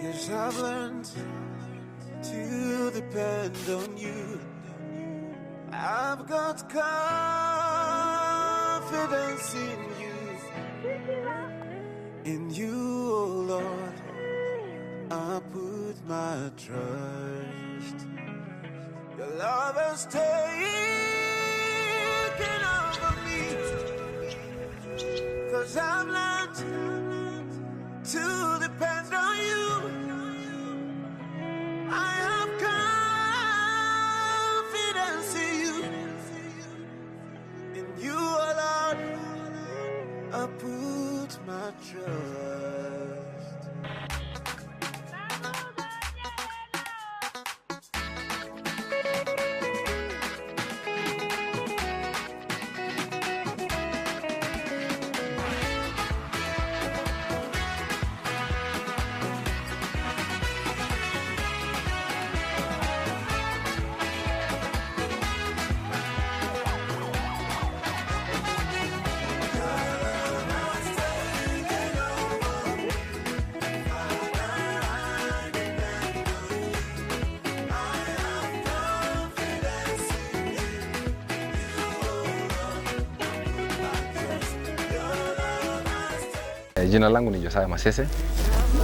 Yes, I've learned to depend on you. I've got confidence in you. In you, oh Lord, I put my trust. Your love has taken over me. 'Cause I've learned to depend on you. I have confidence in you. In you, oh Lord, I put my trust. Jina langu ni Josiah Masese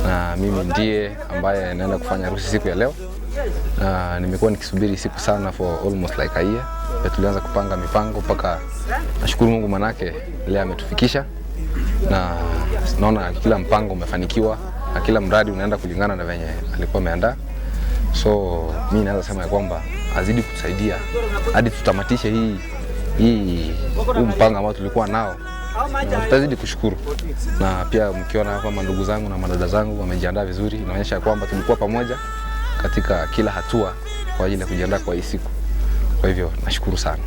na mimi ndiye ambaye naenda kufanya harusi siku ya leo, na nimekuwa nikisubiri siku sana for almost like a year. Ya tulianza kupanga mipango mpaka nashukuru Mungu manake leo ametufikisha, na naona kila mpango umefanikiwa na kila mradi unaenda kulingana na venye alikuwa ameandaa. So mimi naweza sema ya kwamba azidi kutusaidia hadi tutamatishe hii huu mpango ambao tulikuwa nao. Na tutazidi kushukuru. Na pia mkiona hapa mandugu zangu na madada zangu wamejiandaa vizuri, inaonyesha kwamba tulikuwa pamoja katika kila hatua kwa ajili ya kujiandaa kwa hii siku. Kwa hivyo nashukuru sana.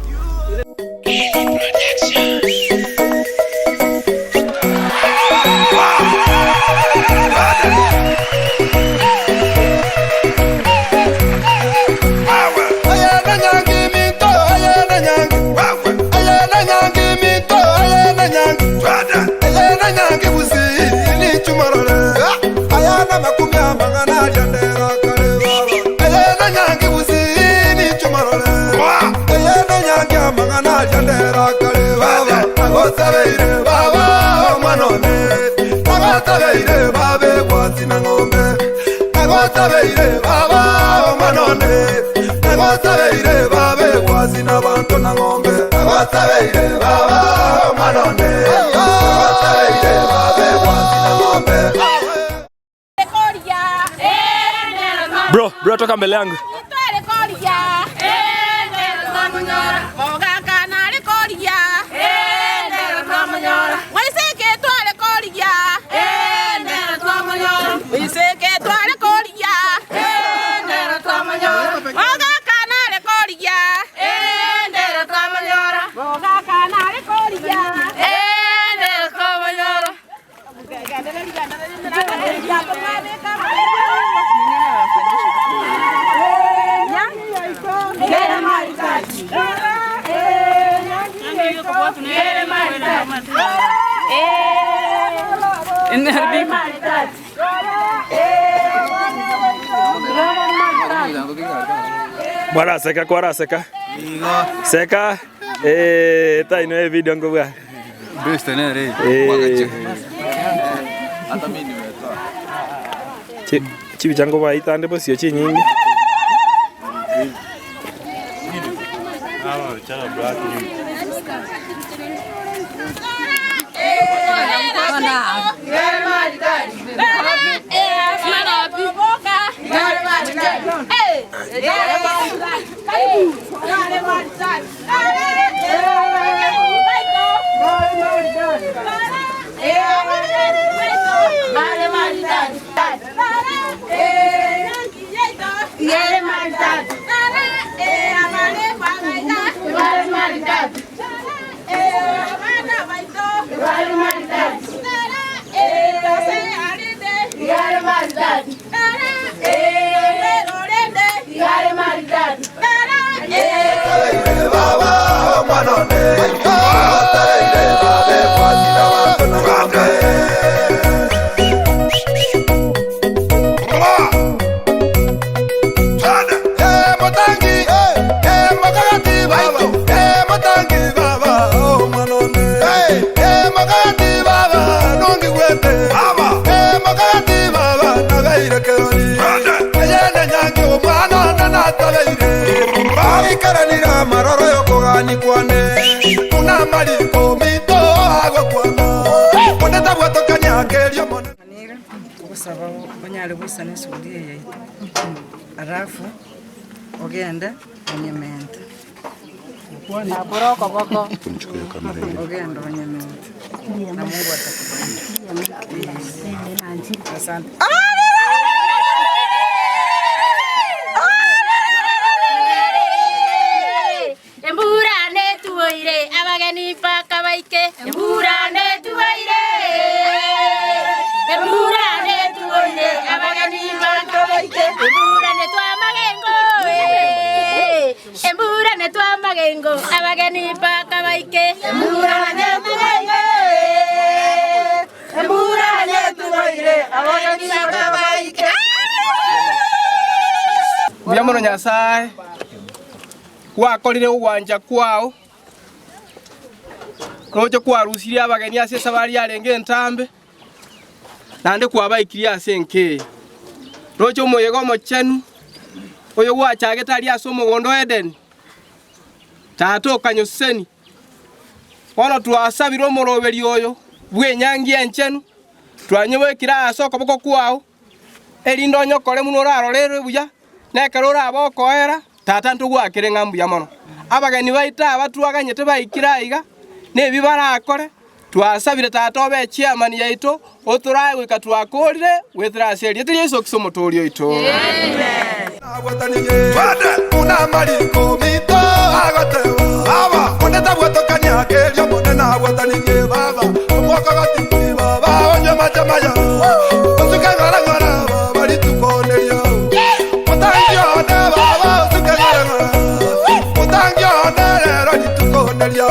Bro, bro toka mbele yangu. Bwana seka kwa seka. Seka. Ta ino video ngo bwa. Best nere. Hata mimi nimetoa. Chibi chango bwa itande bosio chinyingi. Hawa chana black ni. Kwane una mariko mito agokwana oneta bwatokanya kerio mone gusaba banyale gwisana esuguria yaito alafu ogende onyemente ogende onyemente na Mungu atakubariki. Asante. Abageni paka baike emburane tuwaire emburane tuwaire abageni paka baike emburane twa magengo emburane twa magengo abageni paka baike emburane tuwaire emburane tuwaire abageni paka baike Byamono Nyasaye wakorire ugwanja kwao rojo kwarusirie abageni ase sabari yarenge entambe nande kwabaikirie ase enkeya rojo omoyega omochenu oyo gwachagete aria ase omogondo Eden tata okanyoseni bono twasabire omoroberi oyo bwenyangi enchenu twanyebekire ase okoboko kwao erinde onyokore muno orarorerwe buya nekero oraba okoera tata ntogwakire ng'a mbuya mono abageni baita abatwaganyete baikire aiga nebi barakore twasabire tata obe chairman yaito oturaye gwika twakorire wetiraserie tiri Yesu Kristo mutori oito. Amen. Una mariko mito agotewa baba oneta bwatokanya kerio monena bwataniye baba omwaka gatiki baba onye majamaya osuka ngara ngara baba litukonerio otangio ne baba osuka ngara ngara otangio ne lero litukonerio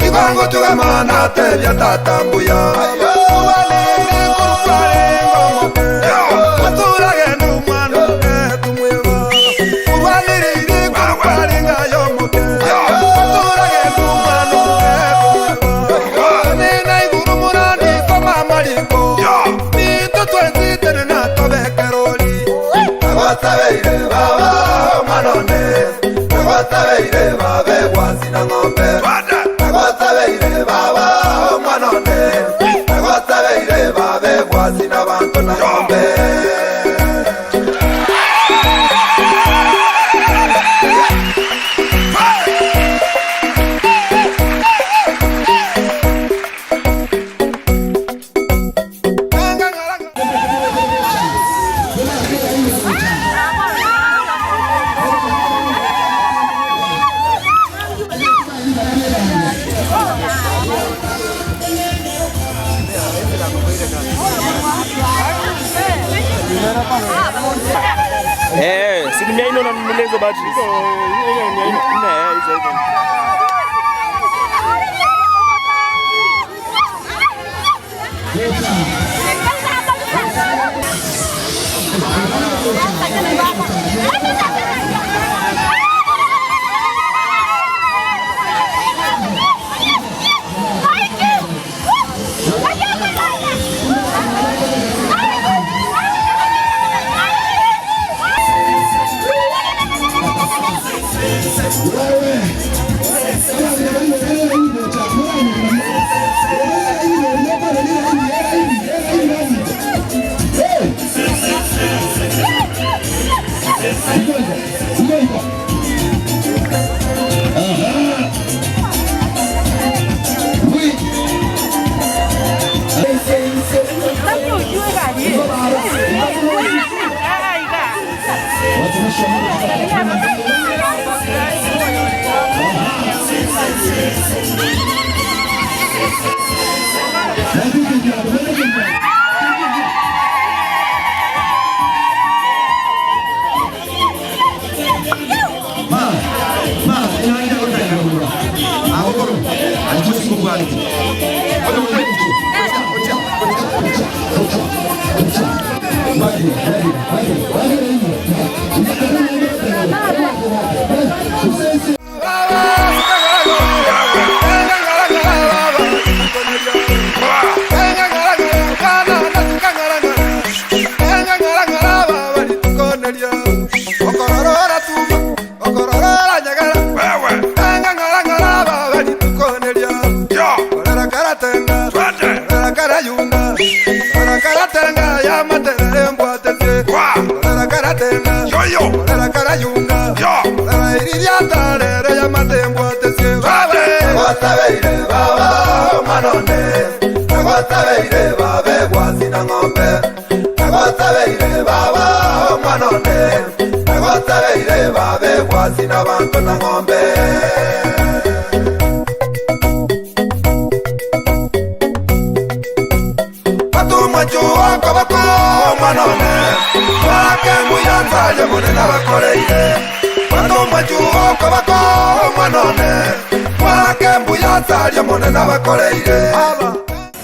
Ibango tugamana tebya tatambuya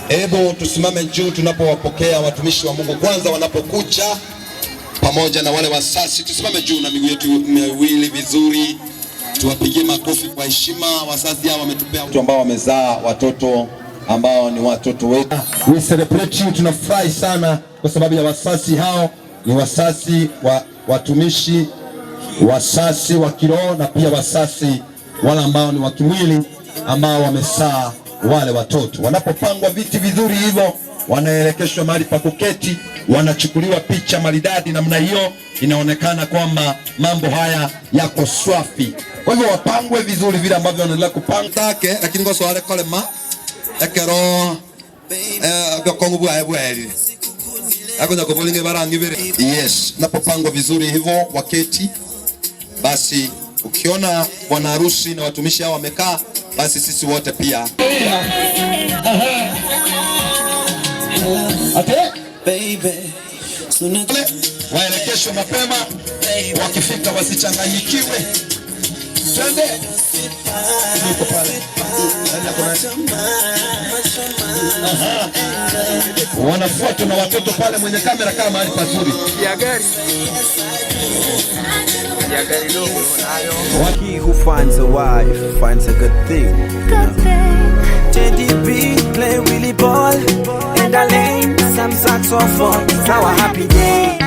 Hebu tusimame juu tunapowapokea watumishi wa Mungu kwanza wanapokuja pamoja na wale wasasi. Tusimame juu na miguu yetu miwili vizuri, tuwapigie makofi kwa heshima. Wasasi hao wametupea watu ambao wamezaa watoto ambao ni watoto wetu. We celebrate you, tunafurahi sana kwa sababu ya wasasi hao. Ni wasasi wa watumishi, wasasi wa kiroho na pia wasasi wale ambao ni wa kimwili ambao wamezaa wale watoto. Wanapopangwa viti vizuri hivyo, wanaelekeshwa mahali pa kuketi, wanachukuliwa picha maridadi namna hiyo, inaonekana kwamba mambo haya yako swafi. Kwa hivyo wapangwe vizuri vile ambavyo wanaendelea kupanga take, lakini ngoso wale kolema ekero byokongu bwa bweli akonya kobolinge barangi bere. Yes, napopangwa vizuri hivyo waketi, basi ukiona bwana harusi na watumishi hao wamekaa, basi sisi wote pia. Waelekeshwe mapema, wakifika wasichanganyikiwe. Twende. Yuko pale. Wanafuatwa na watoto pale, mwenye kamera kama mahali pazuri. Ya gari. Ya gari dogo nayo. He who finds a wife finds a good thing. Good thing. Teddy B play Willie ball and I lane some saxophone. It's our happy day.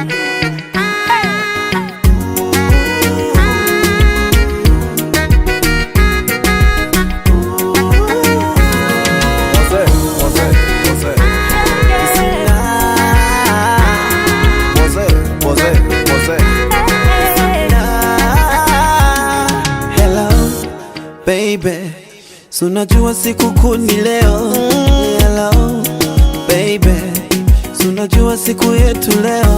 Hello, baby. Sunajua siku kuu ni leo. Hello, baby. Sunajua siku yetu leo.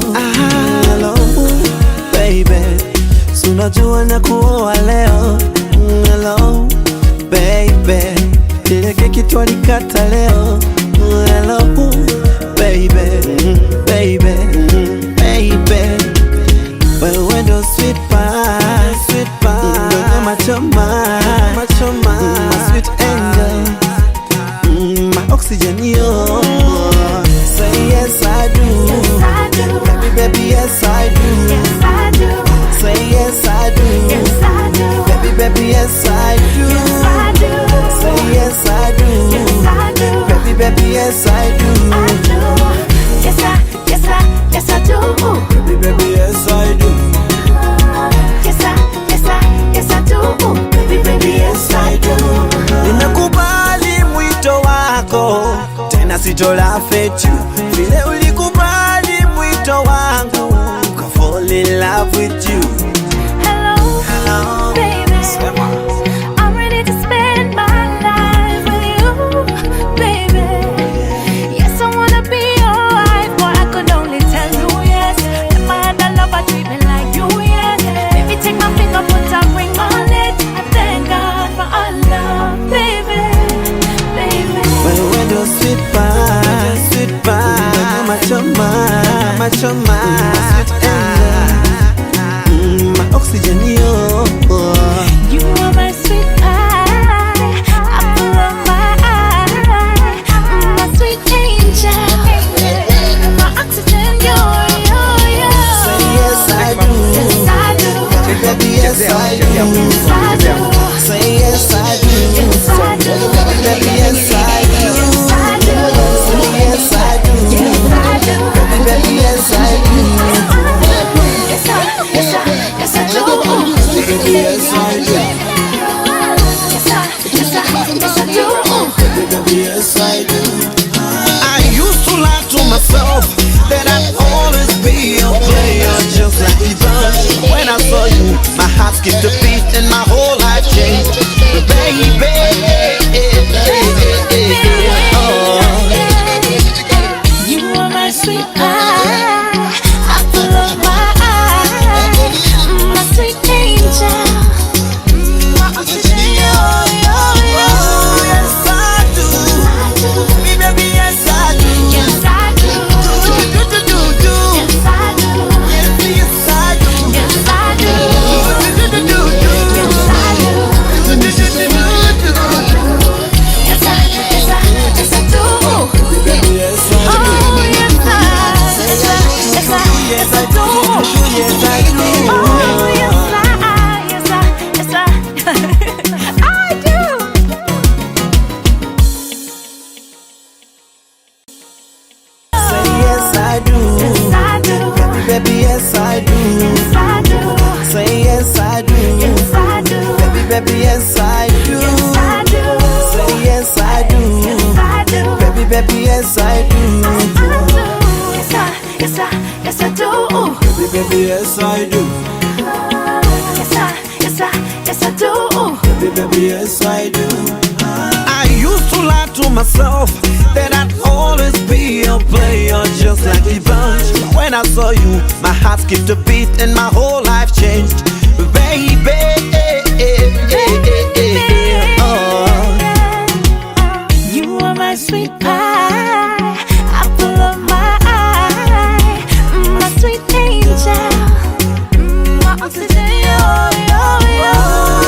Hello, baby. Sunajua na kuoa leo. Hello, baby. Ile keki twalikata leo. Hello, baby. Baby, baby. Wewe ndo sweet pie, sweet pie. Ndo nyama choma, nyama choma. My sweet angel, my oxygen, yo. Say yes I do, Yes, I do. Baby, baby, yes I do. Yes, I do. Say yes I do, Yes, I do. Baby, baby, yes I do. Yes, I do. Say yes I do, Yes, I do. Baby, baby, yes I do. I do. Yes, I, yes, I, yes, I do. Baby, baby, yes I do. Yes, I, yes, I, yes, I do. Baby, baby, yes, I do. Nimekubali mwito wako, tena sitolafetu. Vile ulikubali mwito wangu, uka fall in love with you. Hello, Hello, baby. Sema. I'm ready to spend my life with you, baby. Yes, I wanna be your wife, boy. I could only tell you yes. If I had a lover, treat me like you, yes. Baby, take my finger, put a ring on it. I thank God for our love, baby, baby. Wewe ndo sweet pie, sweet pie. Ndo nyama choma, nyama choma. My sweet angel, my oxygen, yo. You are my sweet pie, apple of my eye, my sweet angel, my oxygen, you're, you're, Say skipped a beat and my whole life changed. Baby, oh. You are my sweet pie, apple of my eye, my sweet angel, my oxygen. Oh, yes I do. Baby, yes I do. Yes I do. Do do do do do. Yes I do. Yes, yes I do. Yes I do. Do do do do do. Yes I do. Do do do do do. Yes I, yes I, yes I do. Baby, yes I do. Oh yes I, yes I, yes I, yes I do. Yes I do. Oh yes I, yes I, yes I, I do. Say yes I do. Yes I do. Baby, baby, yes I do. Yes I do. Say yes I do. Yes I do. Baby, baby, yes I do. Yes I do. Say yes I do. Yes I do. Baby, baby, yes I do. I do. Yes I, yes I, yes I do. Baby, baby, yes I do. Yes I, yes I, yes I do. Baby, baby, yes I do. I used to lie to myself that I'd always be a player just like the bunch. But when I saw you, my heart skipped a beat and my whole life changed. Baby, oh. You are my sweet pie, apple of my eye, my sweet angel, my oxygen. Oh,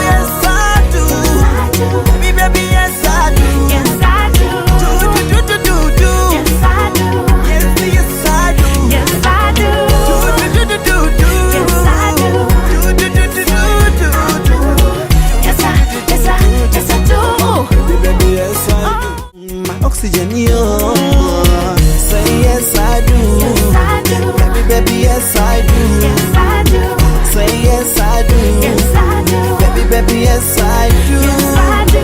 yes I do. I do. Baby, baby, yes I do. Yes I do. Do do do do do do. Yes I do. Yes, yes I do. Yes I do. Do do do do do. Yes I do. Do do do do do do do. Yes I, yes I, yes I do. Baby, baby, yes I do. My oxygen, yo. Say yes I do. Yes I do. Baby, baby, yes I do. Yes I do. Say yes I do. Yes I do. Baby, baby, yes I do. Yes I do.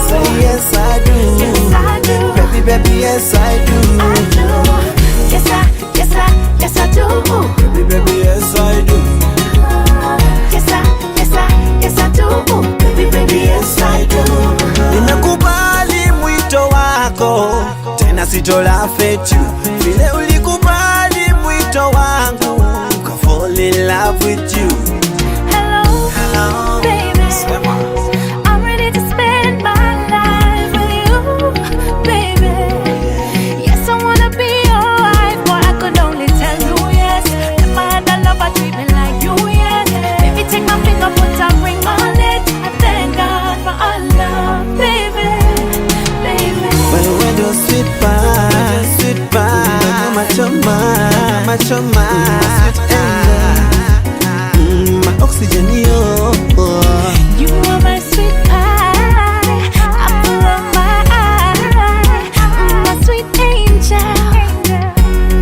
Say yes I do. Yes I do. Baby, baby, yes I do. I do. Yes I, yes I, yes I do. Baby, baby, yes I do. Yes I, yes I, yes I do. Baby, baby, yes I do. Nimekubali mwito wako tena sitolafetu vile ulikubali mwito wangu ka fall in love with you. Hello, Hello. baby. I'm ready to spend my life with you, baby. Yes, I wanna be your wife, boy. I could only tell you yes. If I had a lover, treat me like you, yes. Baby, take my finger, put a ring on it. I thank God for our love, baby, baby. Wewe ndio sweet pie, sweet pie, choma choma, choma choma, sweet angel, my oxygen yo. You are my sweet pie, apple of my eye, my sweet angel,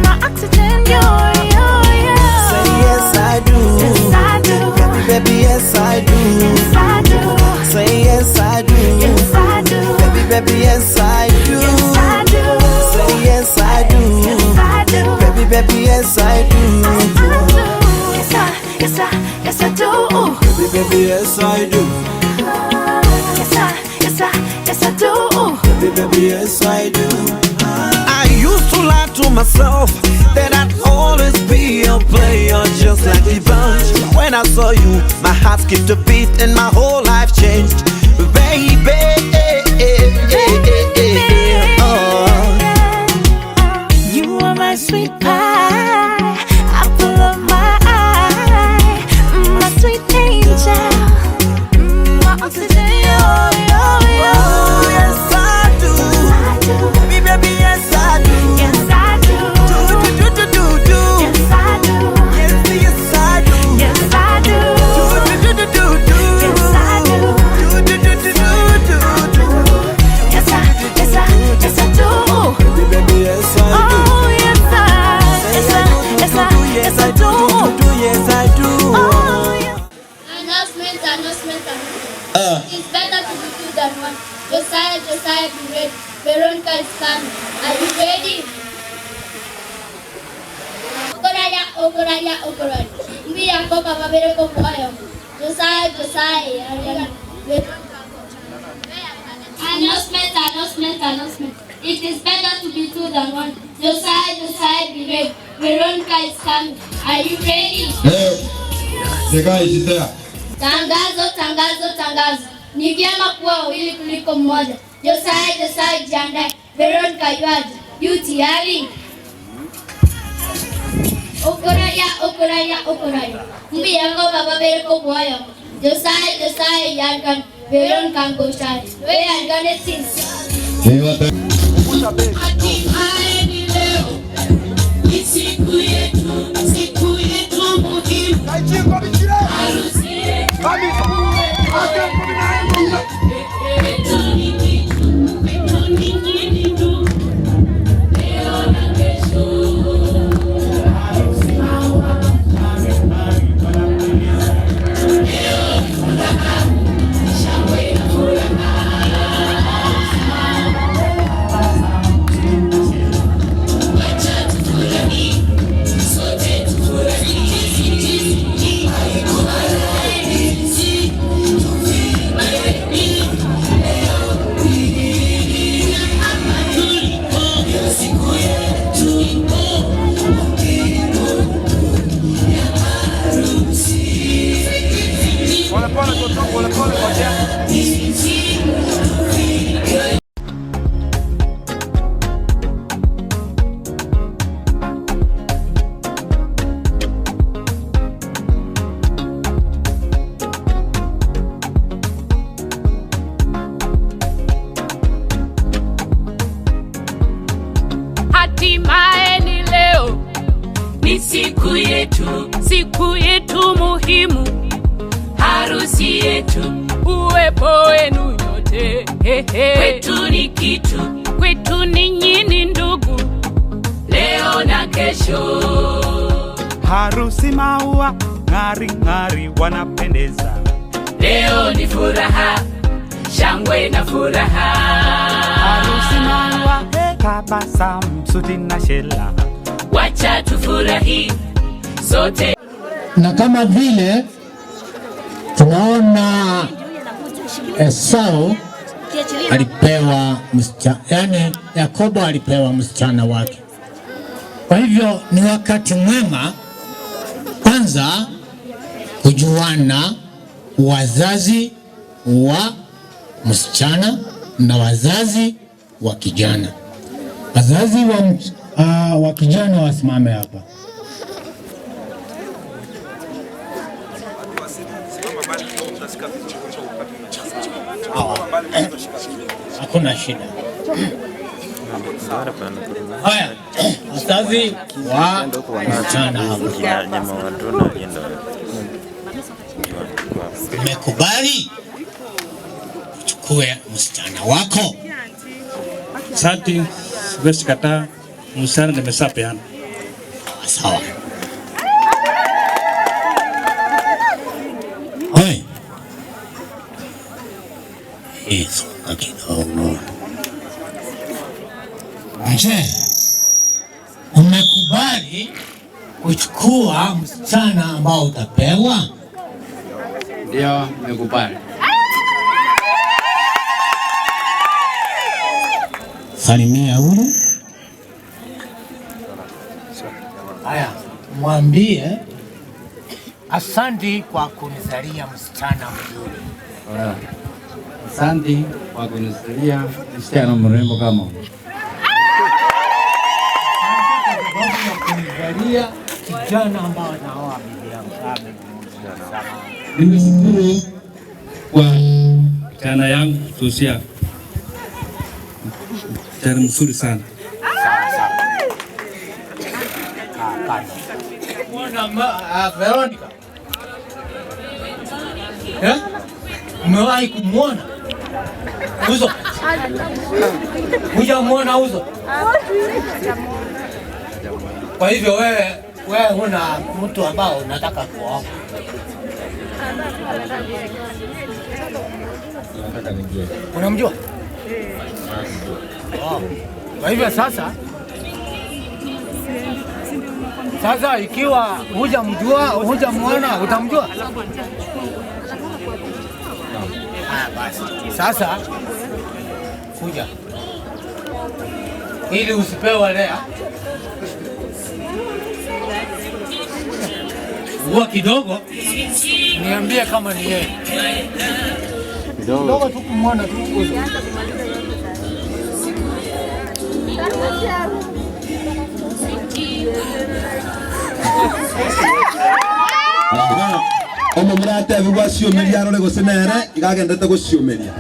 my oxygen. You're, you're, Say yes I do. Yes I do. Baby, baby, yes I do. Yes I do. Say yes I do. Yes I do. Baby, baby, yes I do. Yes I do. Say yes I do. Yes I do. Baby, baby, yes I do. I do. Yes I, yes I, yes I do. Baby, baby, yes I do. Yes I, yes I, yes I do. Baby, baby, yes I do. I used to lie to myself that I'd always be a player just like the bunch. But when I saw you, my heart skipped a beat and my whole life changed. Baby, oh. You are my sweet pie, apple of my eye, my sweet angel, my oxygen. Oh, yes I do. I do. Baby, baby, yes I do. Yes I do. Do do do do do do. Yes I do. Yes, yes I do. Yes I do. Do do do do do do. Yes I do. Do do do do do do do. Yes I, yes I, yes I do. Baby, baby, yes I do. Oh yes I, yes I, yes I, yes I do. Do yes I do. Oh yes. Announcement, announcement, announcement. It's better to be two than one. Josiah, Josiah, be ready. Veronica is coming. Are you ready? Okoraya, okoraya, okoraya. Mbiri akoka babere ko moyo. Josiah, Josiah, Announcement, announcement, announcement. It is better to be two than one. Josiah, Josiah, be ready. Veronica is coming. Are you ready? The guy is there. Tangazo, tangazo, tangazo. Ni vyema kuwa wawili kuliko mmoja. Josiah, Josiah, jiandae. Veronica yuaje? Yu tayari? Okoraya, okoraya, okoraya. Mbiyango baba bereko bwoyo. Josiah, Josiah, yargan. Veronica ngoshari. We yargane sins. Hatimaye ni leo, ni siku yetu muhimu. Harusi yetu. Kwetu ni kitu, kwetu ni kitu. Leo na kesho. Leo ni furaha, shangwe na furaha. Wacha tufurahi, sote tufurahi. Hatimaye ni leo, ni siku yetu muhimu, harusi yetu, uwepo wenu nyote. Kwetu ni kitu, kwetu ninyi ni ndugu, leo na kesho. Harusi maua, ng'ari ng'ari wanapendeza. Leo ni furaha, shangwe na furaha. Harusi maua, tabasamu, suti na shela. Wacha tufurahi sote. Na kama vile tunaona Esau alipewa msichana, yani Yakobo alipewa msichana wake. Kwa hivyo ni wakati mwema kwanza kujuana wazazi wa msichana na wazazi wa kijana. Wazazi wa kijana wasimame hapa. Hakuna shida. Haya, wazazi wa msichana hapa. Umekubali uchukue msichana wako? Asante, siwezi kataa, msichana nimeshapeana. Sawa. Oi. Songa kidogo. Mzee, umekubali kuchukua msichana ambao utapewa? Ndio, nimekubali. Salimia huyu. Haya, mwambie asante kwa kunizalia msichana mzuri. Asante kwa kunizalia msichana mrembo kama huyu. Kunizalia kijana ambao anaoa bibi yangu. Nimeshukuru kwa kijana yangu Josia. Kijana mzuri sana. Sawa sawa. Veronica. Eh? Umewahi kumuona? Uzo. Hujamuona Uzo? Kwa hivyo wewe huna mtu ambao unataka kuoa. Unamjua? Oh. Kwa hivyo sasa ikiwa hujamjua, hujamuona, utamjua? Haya basi. Sasa kuja. Ili usipewe lea. Huwa kidogo. Niambie kama ni yeye. Kidogo tu kumwona tu. Omo murate bigwa ciumeria rore gucinere igagendete guciumeria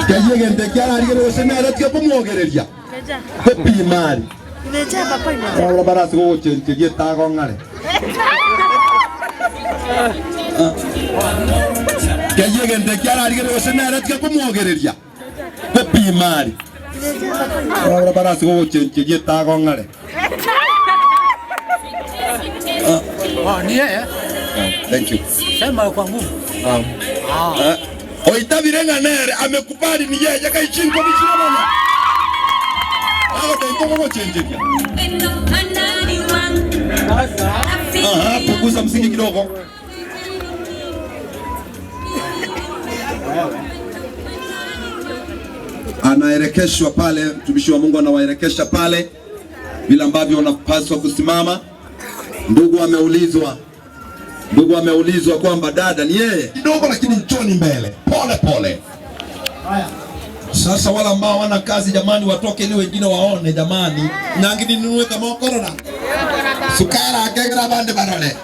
keiye gente kiararigire gucinere tio kumwogereria gupimari ora barasi guguchencherie tagong'are keiye gente kiararigire gucinere tio kumwogereria gupimari ora barasi guguchencherie tagong'are. Oh, ni yeye. Thank you. Sema kwa nguvu. Oitabire ng'anere amekubali ni yeye kaichinko bichirabana. Hapo ndio ngo chenjeria. Aha, punguza msingi kidogo. Anaelekeshwa pale, mtumishi wa Mungu anawaelekesha pale vile ambavyo wanapaswa kusimama. Ndugu ameulizwa kwamba dada ni yeye kidogo, lakini njoni mbele pole pole. Sasa wala ambao wana kazi jamani, watoke ili wengine waone jamani. Nangi ninunue kama corona sukara akegra bande barole.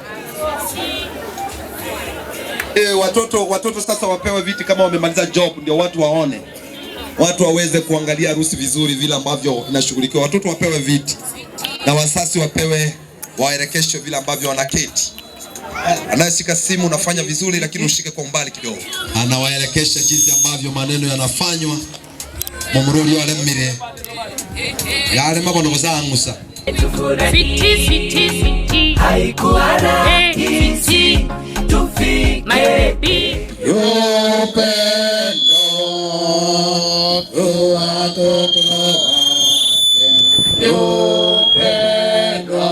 Watoto sasa wapewe viti kama wamemaliza job, ndio watu waone, watu waweze kuangalia harusi vizuri vile ambavyo inashughulikiwa. Watoto wapewe viti na wasasi wapewe waelekeshwe vile ambavyo wanaketi. Anayeshika simu unafanya vizuri, lakini ushike kwa umbali kidogo. Anawaelekesha jinsi ambavyo maneno yanafanywa. Mumururi wale mmire yale mabono bazangusa. Sweetie, sweetie, sweetie. Haikuwa rahisi tufike. My baby. Upendo watoto wake. Upendo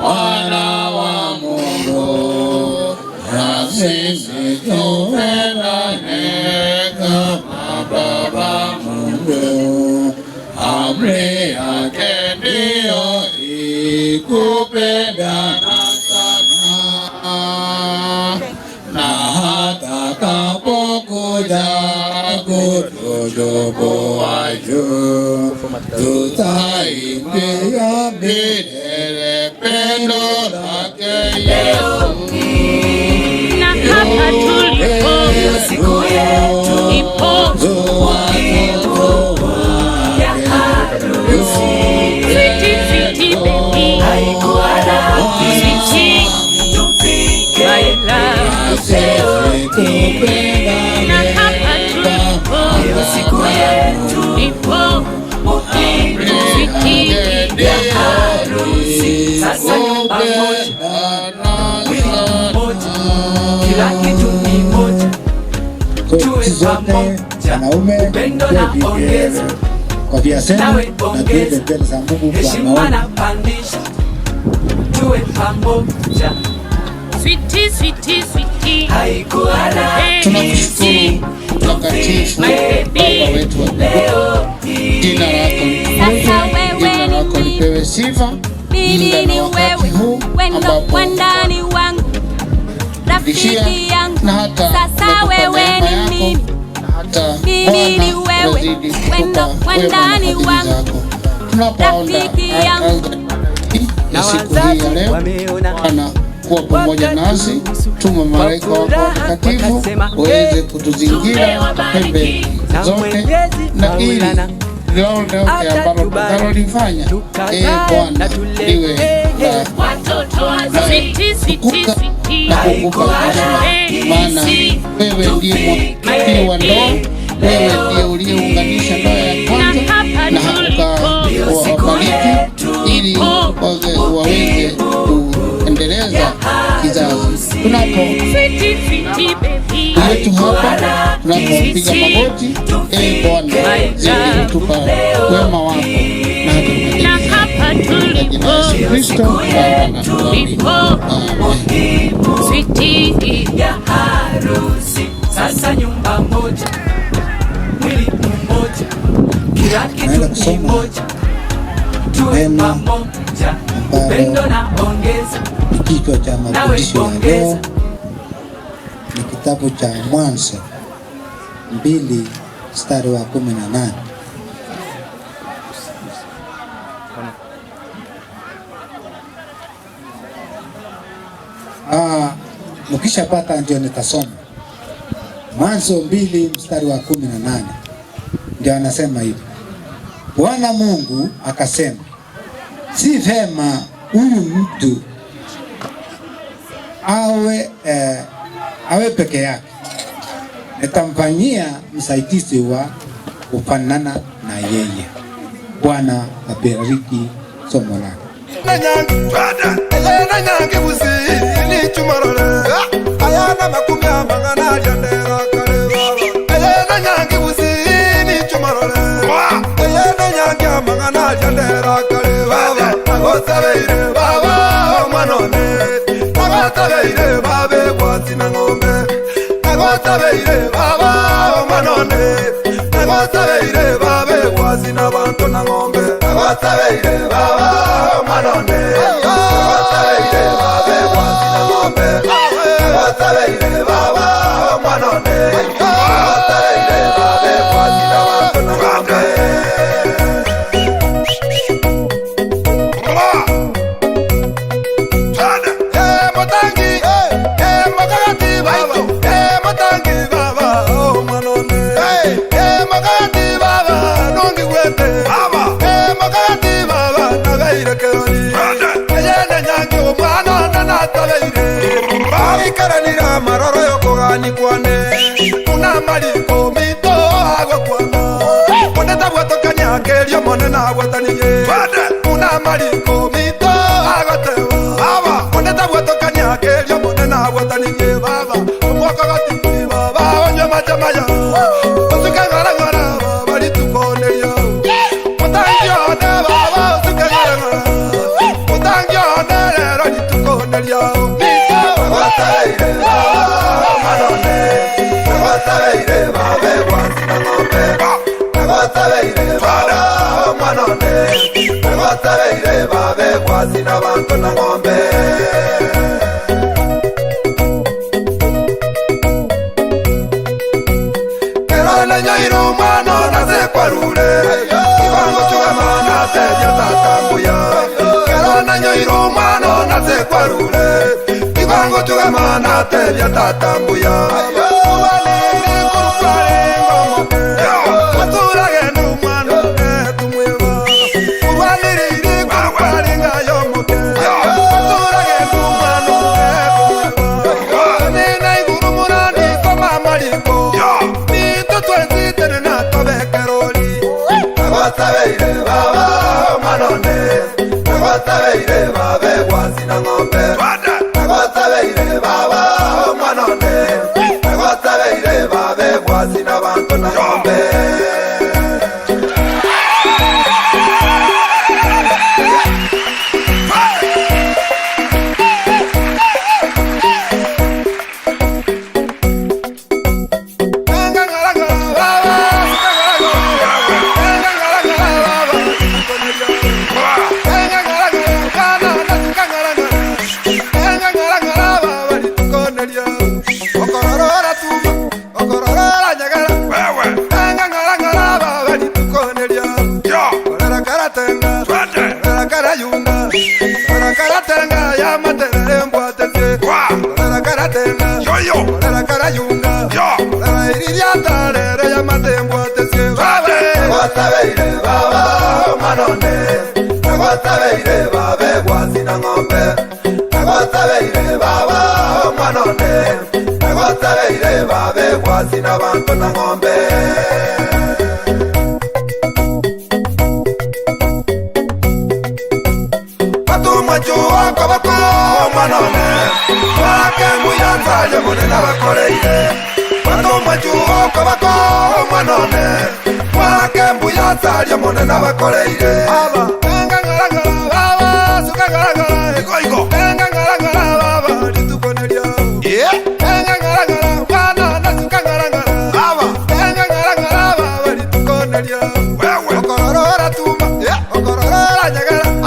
wana wa Mungu, na sisi tupendane kama Baba Mungu. Amri yake ndiyo hii, kupendana sana, na hata kapokuja kutuchukua juu, tutaimbia milele pendo lake Yesu. Na hapa tulipo siku yetu ipo ya harusi. Sweetie, sweetie baby. Haikuwa rahisi tufike. My love. Na hapa tulipo siku yetu ipo sweetie ya harusi. Sasa nyumba moja, mwili mmoja, kila kitu ni moja. Tuwe pamoja, upendo na ongeza, kwa viasema nawe na tuende ongeza, mbele za Mungu kwa heshima maombi. na pandisha, tuwe pamoja. Sweetie, sweetie, sweetie. Haikuwa rahisi. Tunakushukuru Mtakatifu Baba wetu wa mbinguni, jina lako Sasa litukuzwe, wewe jina ni lako lipewe sifa mimi muda ni na wakati wewe, huu wendo ambapo wandani wangu, rudishia rafiki yangu. na hata Sasa umetupa wewe neema ni yako, mimi, na hata mimi ni Bwana wewe, unazidi kutupa wendo wema na wandani fadhili wangu, zako. Tunapoanza rafiki yangu. ya siku hii ya leo, Bwana kuwa pamoja nasi, tuma malaika wako watakatifu waweze kutuzingira pembe zote, na ili lolote ambalo tutakalolifanya, ee Bwana, liwe la Sweetie, sweetie, sweetie. na kukupa heshima, maana wewe ndiye mwanzilishi wa ndoa, wewe ndiye uliyeunganisha ndoa ya kwanza Na hapa na tulipo ukawabariki ili waweze kuendeleza kizazi. Tunapo Sweetie, sweetie baby. yetu hapa, tunapopiga magoti, ee Bwana, zidi kutupa wema wako na hata Na hapa katika jina la Yesu tulipo Kristo, Baba na tuamini. Amen. Switi ya harusi, sasa nyumba moja, mwili mmoja, kila Naenda kitu kusoma kimoja, tuwe neno pamoja, upendo ambalo na ongeza, ni kichwa cha nawe mafundisho ya leo, ongeza. ni kitabu cha Mwanzo 2 mstari wa 18. Mkishapata ndio nitasoma. Mwanzo 2 mstari wa 18 ndio anasema hivi: Bwana Mungu akasema, si vema huyu mtu awe peke yake, nitamfanyia msaidizi wa kufanana na yeye. Bwana abariki somo lake.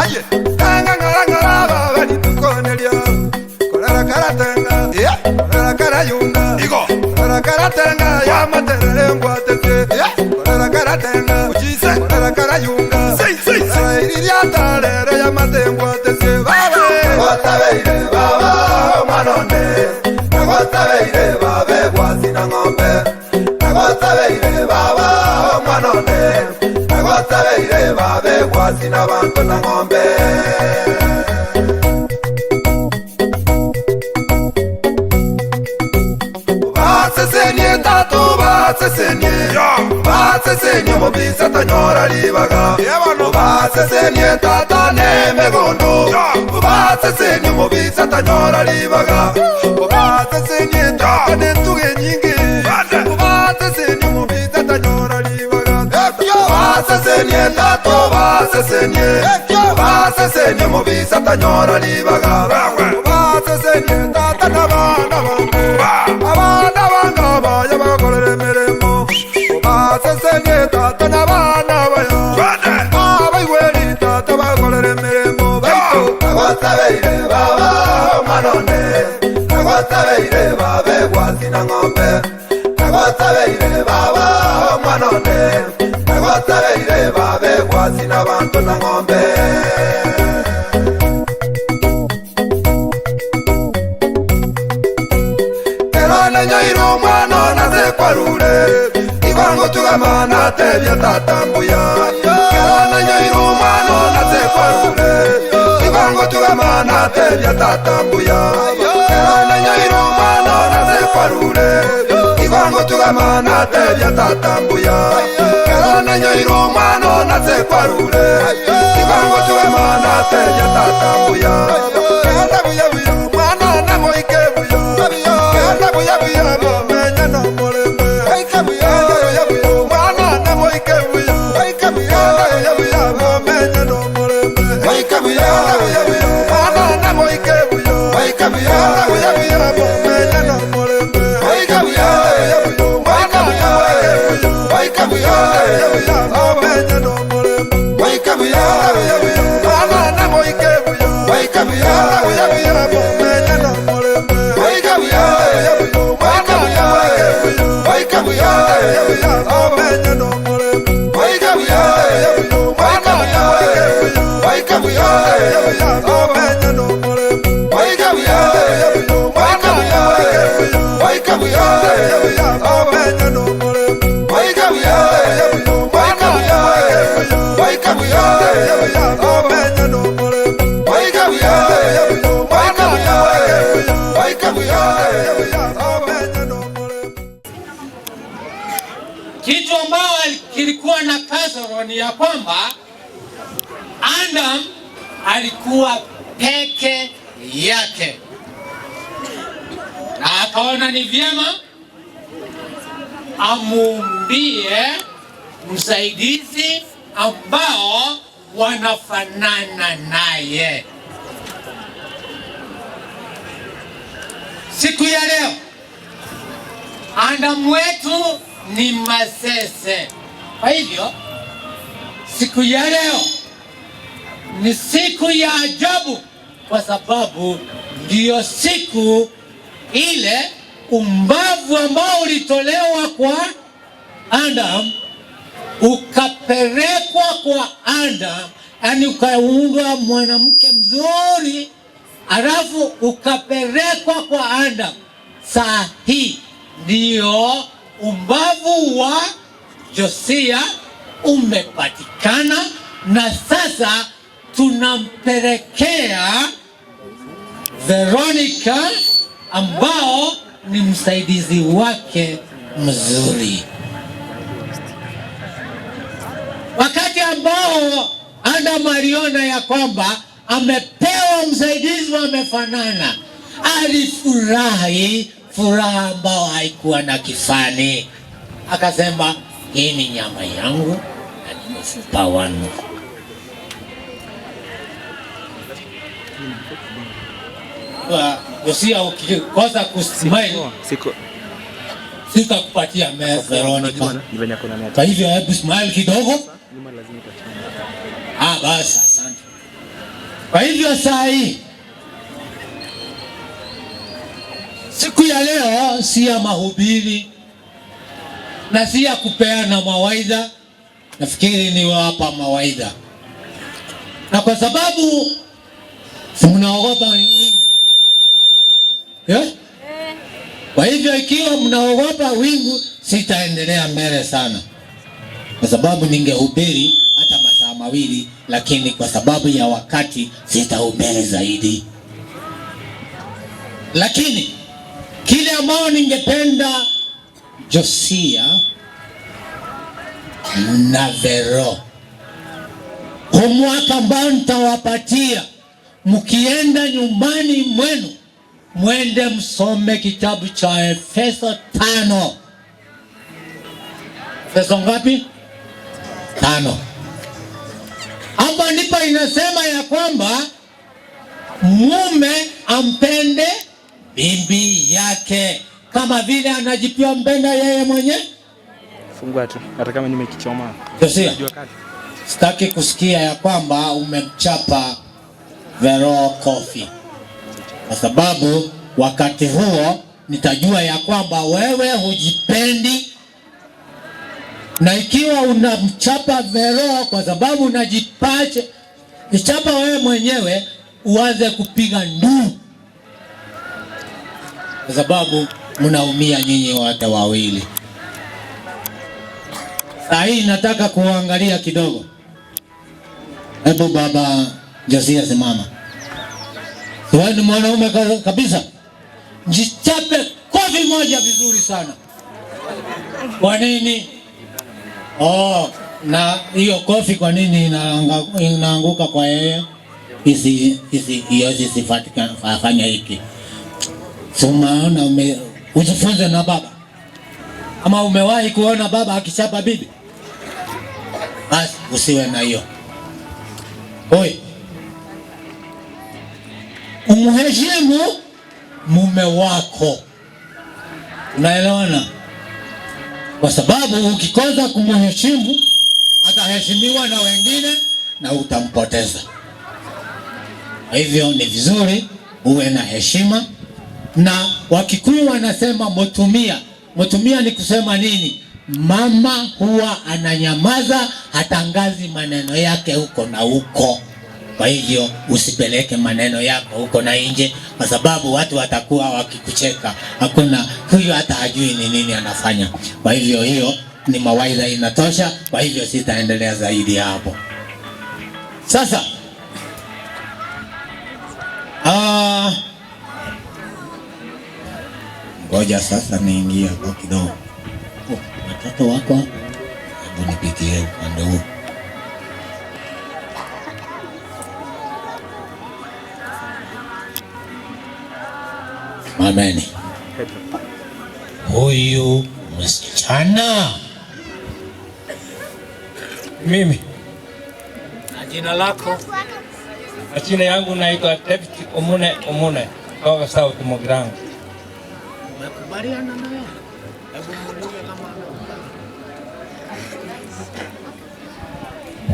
Aye tanga ngara ngara baba litukonelia kolera karatenga kolera karayunga igo kolera karatenga ya materere ngwatete kolera karatenga ujise kolera karayunga sei sei sei iriatalere ya matengwatete baba watabeire baba manone watabeire babe gwazina ng'ombe watabeire baba manone watabeire babe gwazina bantu na ng'ombe. Basesenye tatu basesenye basesenye mubisa tanyora libaga basesenye tata nemegondo basesenye mubisa tanyora libaga basesenye tata nentuge nyingi basesenye mubisa tanyora libaga basesenye tatu basesenye basesenye mubisa tanyora libaga basesenye tata nabana bange abana banga baya bakorera emirimo basesenye tata nabana baya abaigweri tata bakorera emirimo baitu agwatabeire baba manone agwatabeire babe gwazina ng'ombe agwatabeire baba manone agwatabeire babe gwazina bantu na ng'ombe. Nyairo mwana naze kwarure igongo tugamana tebya tatambuya kerana nyairo mwana naze kwarure igongo tugamana tebya tatambuya kerana nyairo mwana naze kwarure igongo tugamana tebya tatambuya kerana nyairo mwana naze kwarure igongo tugamana tebya tatambuya kerana buya buya mwana namoike buya kerana buya buya menya no mulembe buya buya buya mwana namoike buya buya buya menya no mulembe buya buya buya mwana namoike buya buya buya menya no mulembe buya buya mwana namoike buya buya menya no mulembe buya buya mwana namoike buya buya buya menya no mulembe buya buya Kitu ambao kilikuwa na kasoro ni ya kwamba Adam alikuwa peke yake, na akaona ni vyema amuumbie msaidizi ambao wanafanana naye. Siku ya leo Adam wetu ni Masese. Kwa hivyo siku ya leo ni siku ya ajabu, kwa sababu ndiyo siku ile umbavu ambao ulitolewa kwa Adam ukapelekwa kwa Adam, yani ukaundwa mwanamke mzuri alafu ukapelekwa kwa Adam. Saa hii ndiyo umbavu wa Josia umepatikana, na sasa tunampelekea Veronica ambao ni msaidizi wake mzuri. Wakati ambao Adam aliona ya kwamba amepewa msaidizi wamefanana, alifurahi furaha ambao haikuwa na kifani. Akasema, hii ni nyama yangu na ni mfupa wangu. Yosia, ukikosa kusmile sitakupatia mea Veronica. Kwa hivyo hebu smile kidogo. Basi asante. Kwa hivyo saa hii, siku ya leo si ya mahubiri na si ya kupeana mawaidha. Nafikiri niwapa mawaidha, na kwa sababu si mnaogopa wingu, yeah? Kwa hivyo ikiwa mnaogopa wingu, sitaendelea mbele sana, kwa sababu ningehubiri hata masaa 2, lakini kwa sababu ya wakati sitahubiri zaidi. Lakini kile ambao ningependa Josia na Vero, huu mwaka ambao nitawapatia, mkienda nyumbani mwenu mwende msome kitabu cha Efeso 5. Efeso ngapi? 5. Hapa ndipo inasema ya kwamba mume ampende bibi yake kama vile anajipia mpenda yeye mwenye. Fungua tu hata kama nimekichoma. Josia, sitaki kusikia ya kwamba umemchapa Vero kofi, kwa sababu wakati huo nitajua ya kwamba wewe hujipendi, na ikiwa unamchapa Vero kwa sababu unajipache chapa wewe mwenyewe, uanze kupiga nduru, kwa sababu mnaumia nyinyi wote wawili. Saa hii nataka kuangalia kidogo. Hebu baba Josia simama. Wewe ni mwanaume kabisa. Jichape kofi moja vizuri sana. Kwa nini? Oh, na hiyo kofi kwa nini inaanguka kwa yeye? Hiyo isifanye hiki. Sumaona ujifunze na baba. Ama umewahi kuona baba akichapa bibi? Basi usiwe na hiyo. Oi, umheshimu mume wako. Unaelewana? Kwa sababu ukikosa kumheshimu, ataheshimiwa na wengine na utampoteza. Kwa hivyo ni vizuri uwe na heshima. Na Wakikuyu wanasema mutumia. Mutumia ni kusema nini? Mama huwa ananyamaza, hatangazi maneno yake huko na huko. Kwa hivyo usipeleke maneno yako huko na nje, kwa sababu watu watakuwa wakikucheka. Hakuna huyu hata hajui ni nini anafanya. Kwa hivyo hiyo ni mawaidha inatosha. Kwa hivyo sitaendelea zaidi hapo. Sasa ngoja sasa niingie hapo kidogo. Watoto wako, hebu nipitie upande huu. Mameni, huyu msichana mimi. Na jina lako? Majina yangu naitwa David Omune Omune kutoka South Mugirango. Umekubaliana naye? Hebu muulize kama amekubali.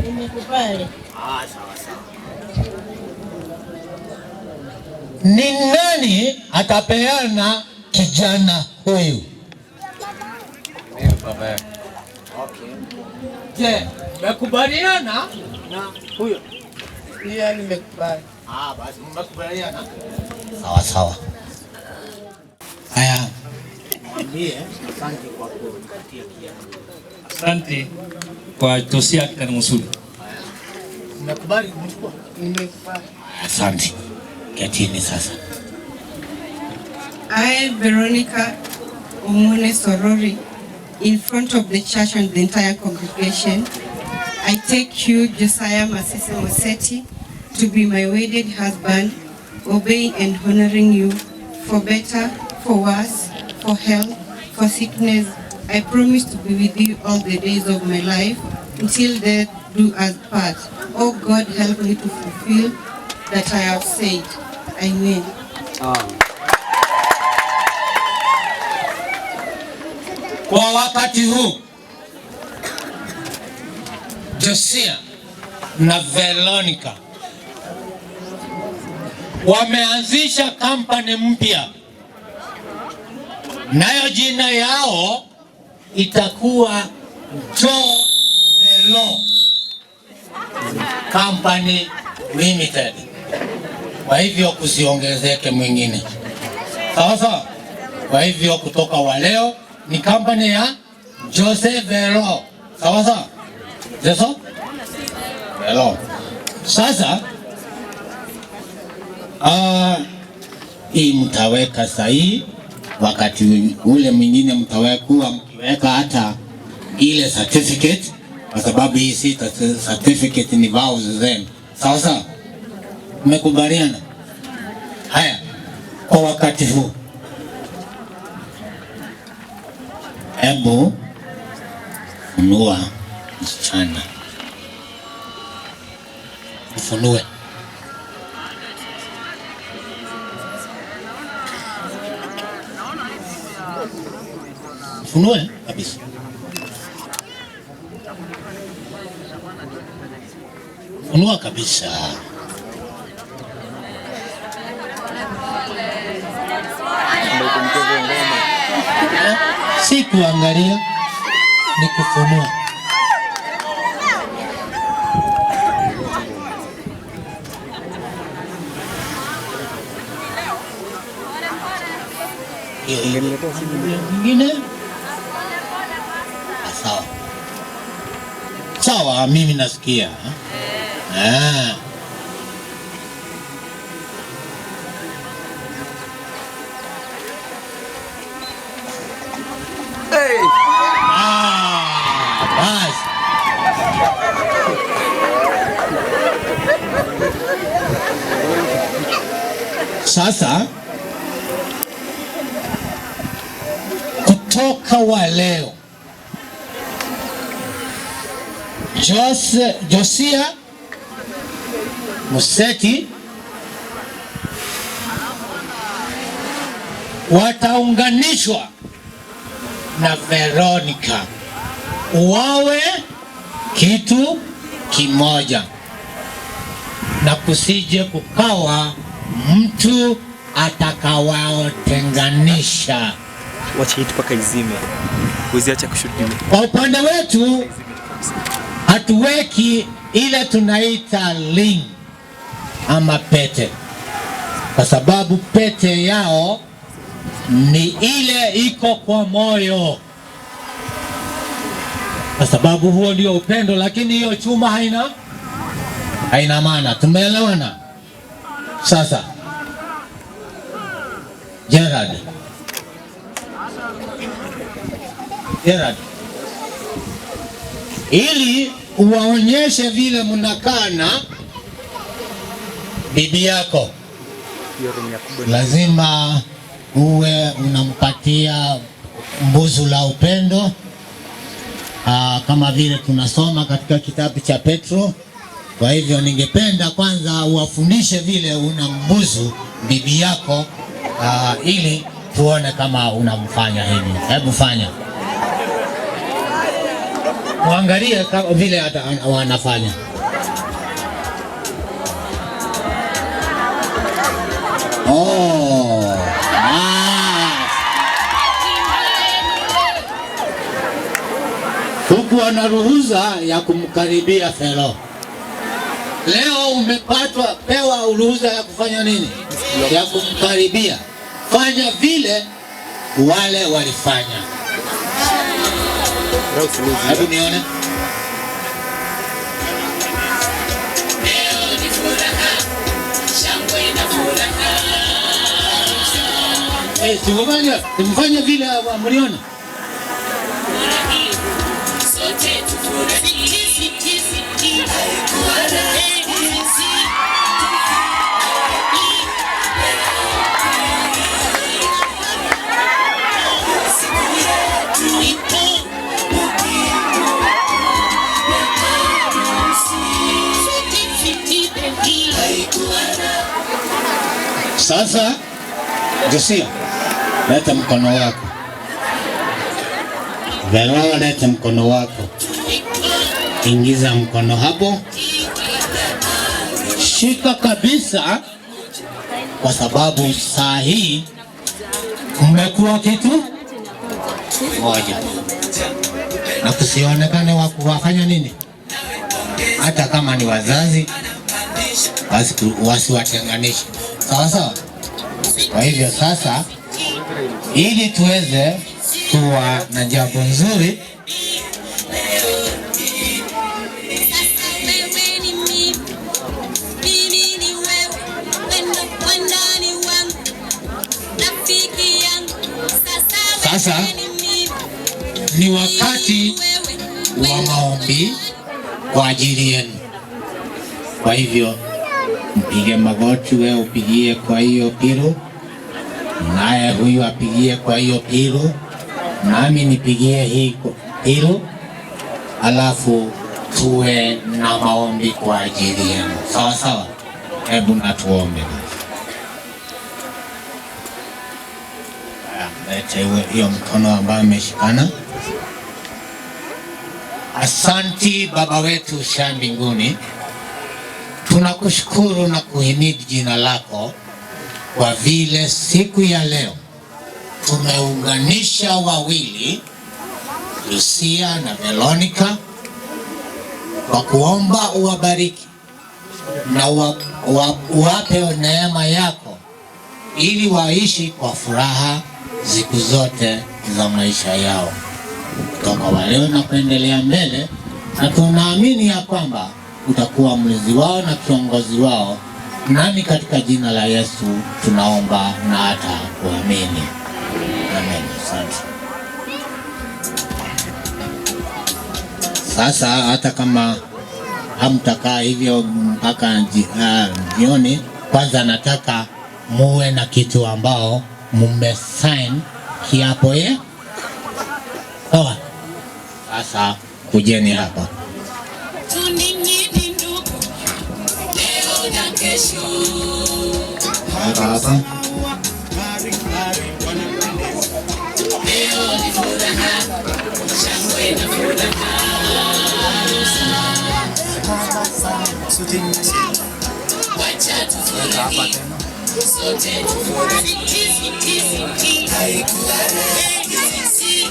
Nimekubali. Ah, sawa sawa. Ni nani atapeana kijana huyu? Mimi baba yake. Okay. Je, mmekubaliana na huyo? Ndio, nimekubali. Ah, basi mmekubaliana. Sawa sawa. Haya. Mwambie asante kwa kunipatia kijana. Asante kwa Josia kijana mzuri. Mmekubali kumchukua? Nimekubali. Asante. Ketini sasa. I, Veronica Omune Sorori, in front of the church and the entire congregation, I take you, Josiah Masese Moseti, to be my wedded husband, obeying and honoring you for better, for worse, for health, for sickness. I promise to be with you all the days of my life, until death do us part. Oh God, help me to fulfill that I have said. Amen. Kwa wakati huu Josia na Veronica Wameanzisha kampani mpya, nayo jina yao itakuwa Joe Velo Company Limited. Kwa hivyo kusiongezeke mwingine, sawa sawa. Kwa hivyo kutoka wa leo ni kampani ya Jose Velo, sawa sawa, Jose Velo. Sasa hii mtaweka sahihi, wakati ule mwingine mtawekuwa mkiweka hata ile certificate, kwa sababu hii si certificate, ni vows zenu. Sawa sawa, mmekubaliana? Haya, kwa wakati huu, hebu funua msichana, ufunue. Funue kabisa. Funua kabisa. Si kuangalia, ni kufunua. Nyingine? Sawa. Sawa, mimi nasikia. Ah. Hey. Ah, basi. Sasa kutoka wa leo Josia Museti wataunganishwa na Veronica wawe kitu kimoja, na kusije kukawa mtu atakawaotenganisha. Wacha hii mpaka izime, usiache kushuhudia. Kwa upande wetu hatuweki ile tunaita ring ama pete, kwa sababu pete yao ni ile iko kwa moyo, kwa sababu huo ndio upendo, lakini hiyo chuma haina maana. Tumeelewana? Sasa Gerard, ili uwaonyeshe vile mnakaa na bibi yako, lazima uwe unampatia mbuzu la upendo, kama vile tunasoma katika kitabu cha Petro. Kwa hivyo ningependa kwanza uwafundishe vile unambuzu bibi yako, ili tuone kama unamfanya hivi. Hebu fanya, muangalie vile hata wanafanya. Oh, huku ana ruhusa ya kumkaribia Felo. Leo umepatwa pewa ruhusa ya kufanya nini? Ya kumkaribia. Fanya vile wale walifanya. Hebu nione. Simfanye vile mliona. Sasa Josia, leta mkono wako. Vero, leta mkono wako. Ingiza mkono hapo. Shika kabisa kwa sababu saa hii mmekuwa kitu moja, na kusionekane wa kuwafanya nini, hata kama ni wazazi basi wasiwatenganishe, sawa sawa. Kwa hivyo sasa, ili tuweze kuwa na jambo nzuri, Wewe ni mimi, mimi ni wewe, wendo wandani wangu, rafiki yangu. Sasa Sasa wewe ni mimi, ni wakati wa maombi kwa ajili yenu. Kwa hivyo mpige magoti, wewe upigie kwa hiyo piru, naye huyu apigie kwa hiyo piru, nami nipigie hii piru, alafu tuwe na maombi kwa ajili yenu. Sawa sawa, hebu na tuombe basi. Haya, leta hiyo mkono ambayo ameshikana. Asanti Baba wetu usha mbinguni, tunakushukuru na kuhimidi jina lako kwa vile siku ya leo tumeunganisha wawili, Lucia na Veronica, kwa kuomba uwabariki na uwape neema yako ili waishi kwa furaha siku zote za maisha yao kutoka wa leo na kuendelea mbele, na tunaamini ya kwamba utakuwa mlinzi wao na kiongozi wao, nani katika jina la Yesu tunaomba na hata kuamini. Amen. Asante. Sasa hata kama hamtakaa hivyo mpaka jioni, kwanza nataka muwe na kitu ambao mumesign kiapo ye. Sawa. Sasa kujeni hapa. Tuninyi ni ndugu, leo na kesho. Hapa hapa. Leo ni furaha, shangwe na furaha. Wacha tufurahi, sote tufurahi. Haikuwa rahisi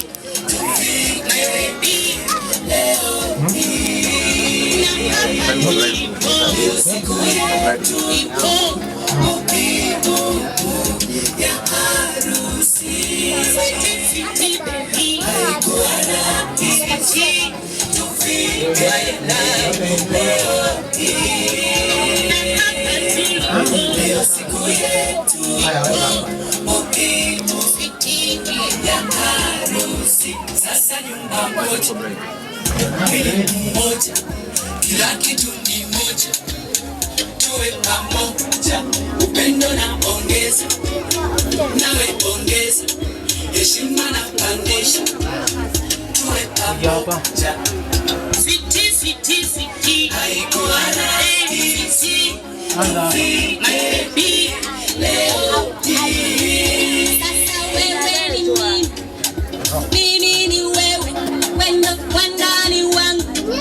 tufike leo hii. Na hapa tulipo, siku yetu ipo muhimu ya harusi. Haikuwa rahisi tufike leo hii. Na hapa tulipo, leo siku yetu ipo muhimu ya harusi. Sasa nyumba moja, mwili mmoja, kila kitu ni moja, tuwe pamoja, upendo na ongeza, nawe ongeza, heshima na pandisha, tuwe pamoja. Siti, siti, siti. Haikuwa rahisi tufike leo hii. Sasa wewe ni mimi, mimi ni wewe, wendo wandani wangu,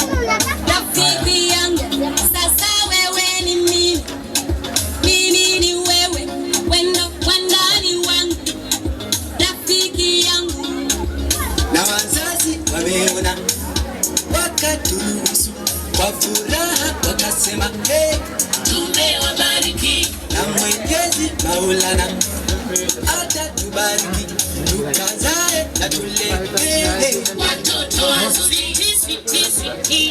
rafiki yangu. Sasa wewe ni mimi, mimi ni wewe, wendo wandani wangu, rafiki yangu. Na wazazi wameona wakaturuhusu kwa furaha, wakasema hey, tumewabariki na Mwenyezi Maulana atatubariki tukazae na tulee watoto wazuri.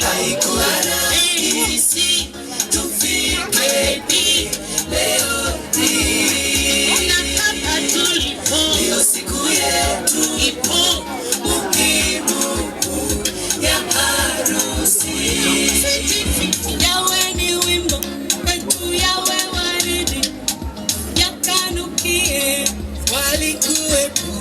Haikuwa rahisi tufike leo hii. Na hapa tulipo, Leo siku yetu ipo muhimu ya harusi. Yawe ni wimbo wetu, yawe waridi yakanukie. Walikuwepo,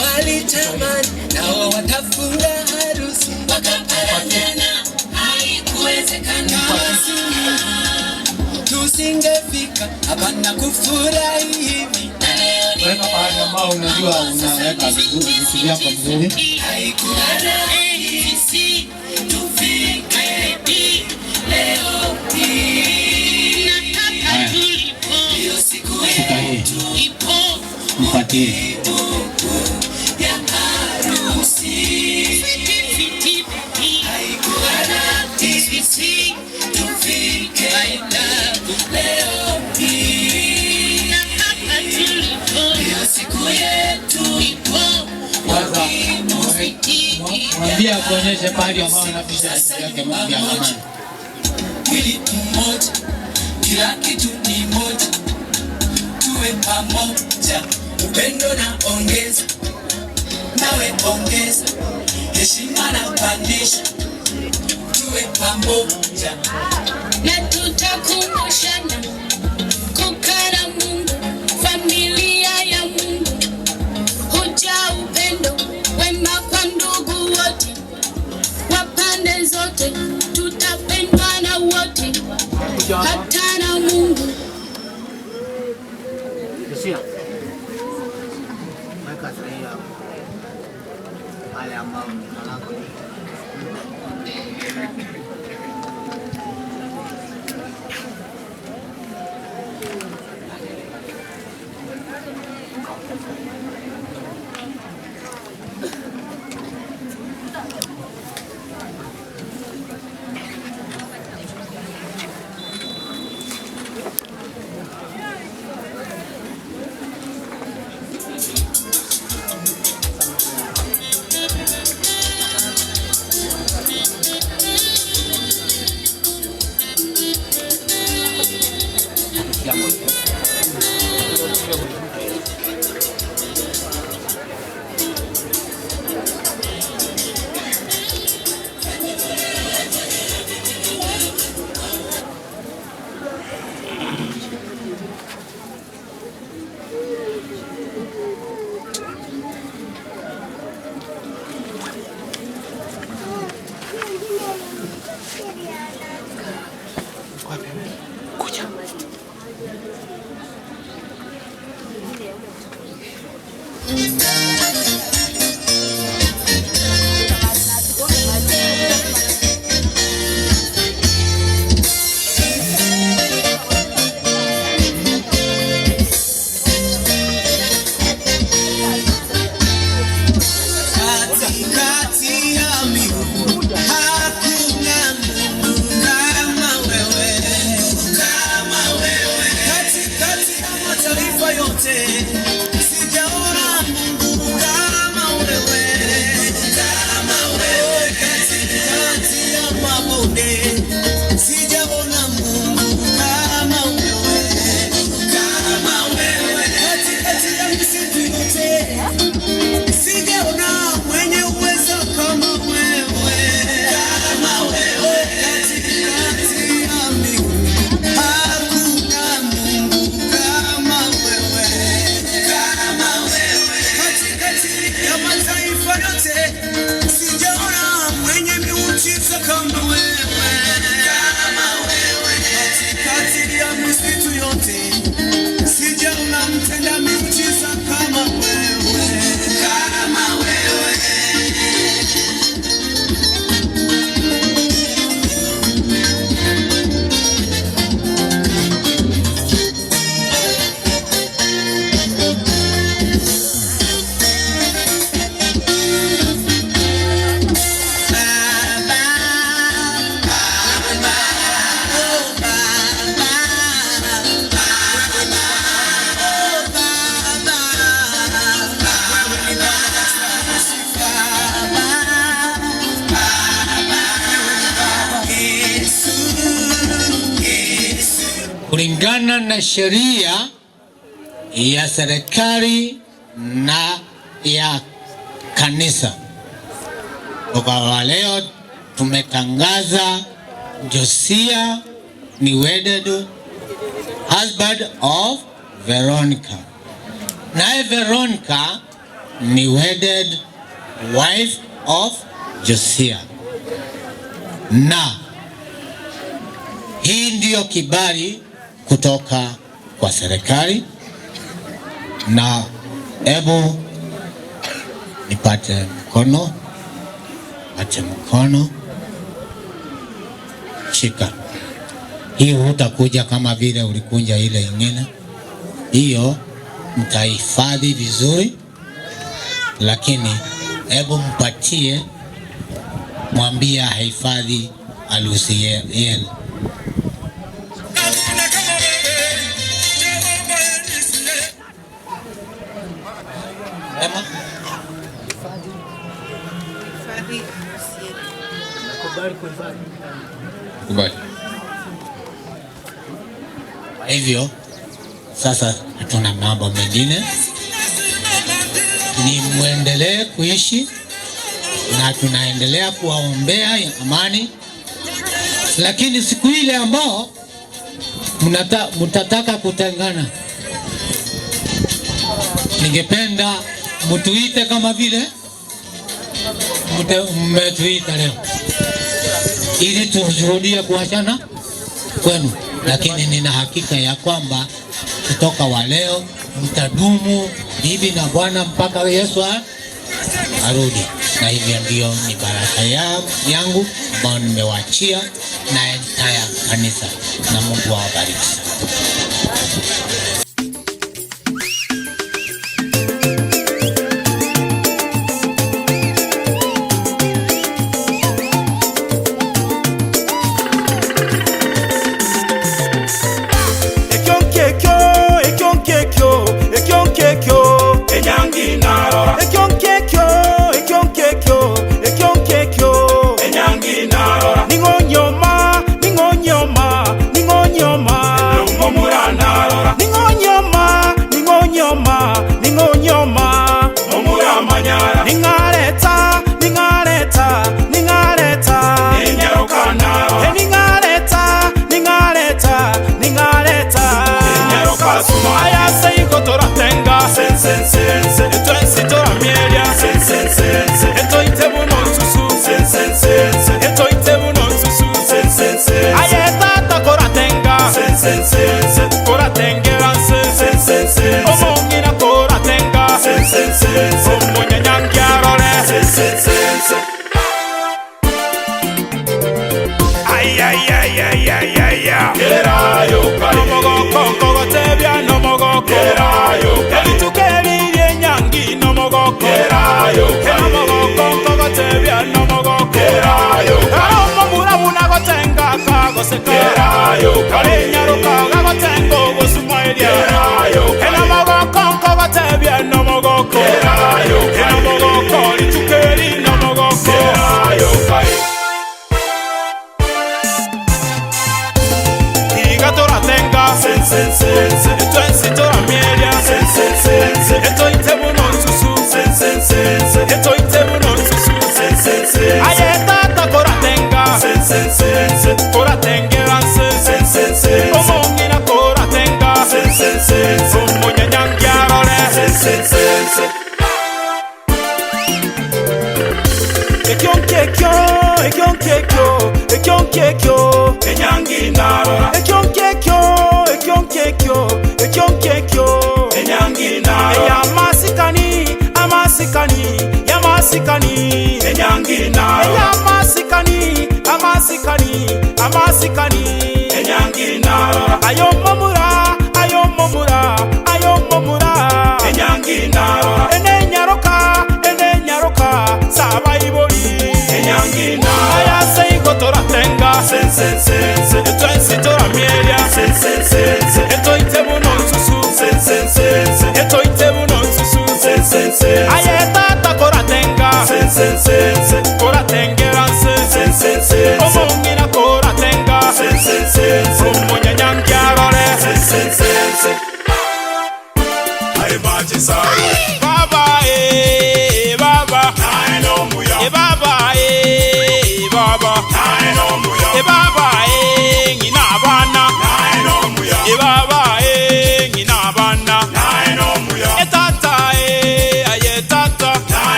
walitamani, nao watafunga harusi, Wakaparangana, haikuwezekana. Tusingefika hapa na kufurahi hivi. Na leo ni Weka pahali ambao unajua unaweka vizuri vitu vyako vizuri. Haikuwa rahisi tufike leo hii. Na hapa tulipo, Taratibu. Ya harusi. Haikuwa rahisi tufike leo hii. Na hapa tulipo ndio siku yetu ipo. Mwambie akuonyeshe pahali ambao anapisha yake ya amani. Mwili mmoja, kila kitu ni moja, tuwe pamoja, upendo na ongeza, nawe ongeza, heshima na pandisha, tuwe pamoja. Na tutakumbushana kukana Mungu, familia ya Mungu, huja upendo wema kwa ndugu wote wa pande zote, tutapendwa na wote, hata na Mungu. Josia, weka sahihi hapo pale ambao jina lako liko. Katikati ya miungu hakuna Mungu kama wewe, kama wewe. Katikati ya mataifa yote sijaona Mungu kama wewe, kama wewe. Katikati ya mabonde sijaona Mungu kama wewe, kama wewe. Katikati ya misitu yote sijaona mwenye uwezo kama wewe, kama wewe. Katikati ya miungu hakuna Mungu kama wewe, kama wewe. Katikati ya mataifa yote sijaona mwenye miujiza kama wewe, kama wewe. Katikati ya misitu yote sijaona mtenda miujiza kama wewe, kama wewe. Kulingana na sheria ya serikali na ya kanisa, kwa leo tumetangaza Josia ni wedded husband of Veronica, naye Veronica ni wedded wife of Josia, na hii ndiyo kibali kutoka kwa serikali. Na hebu nipate mkono, pate mkono, shika hii. Hutakuja kama vile ulikunja ile ingine, hiyo mtahifadhi vizuri, lakini hebu mpatie, mwambie ahifadhi harusi yenu. Emma? Kubali. Kwa hivyo sasa hatuna mambo mengine, ni muendelee kuishi na tunaendelea kuwaombea ya amani, lakini siku ile ambao mtataka kutengana, ningependa mtuite kama vile mmetuita leo, ili tushuhudie kuachana kwenu, lakini nina hakika ya kwamba kutoka wa leo mtadumu bibi na bwana mpaka Yesu arudi. Na hivyo ndio ni baraka yangu ambayo nimewachia na entire kanisa, na Mungu awabariki sana.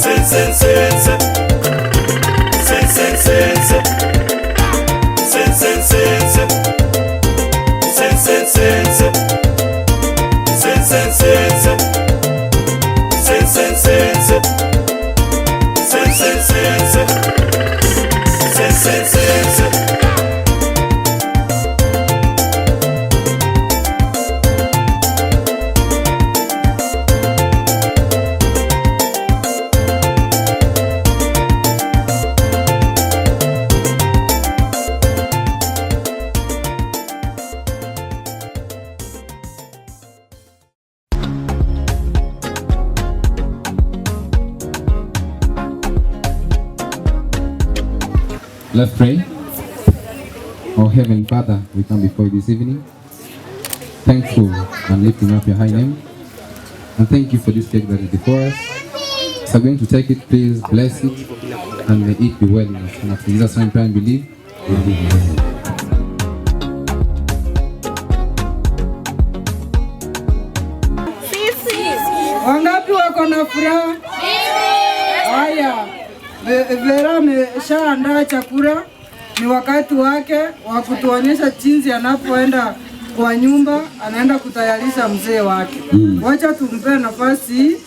Sense, sense, sense. Let's pray. Oh Heavenly Father, we come before you this evening, thankful and lifting up your high name. And thank you for this cake that is before us. So I'm going to take it, please bless it, and may it be well enough. And after Jesus' name, pray and believe. Amen. Wangapi wako na furaha? Haya, Vera ameshaandaa chakula, ni wakati wake wa kutuonyesha jinsi anapoenda kwa nyumba, anaenda kutayarisha mzee wake. Wacha tumpe nafasi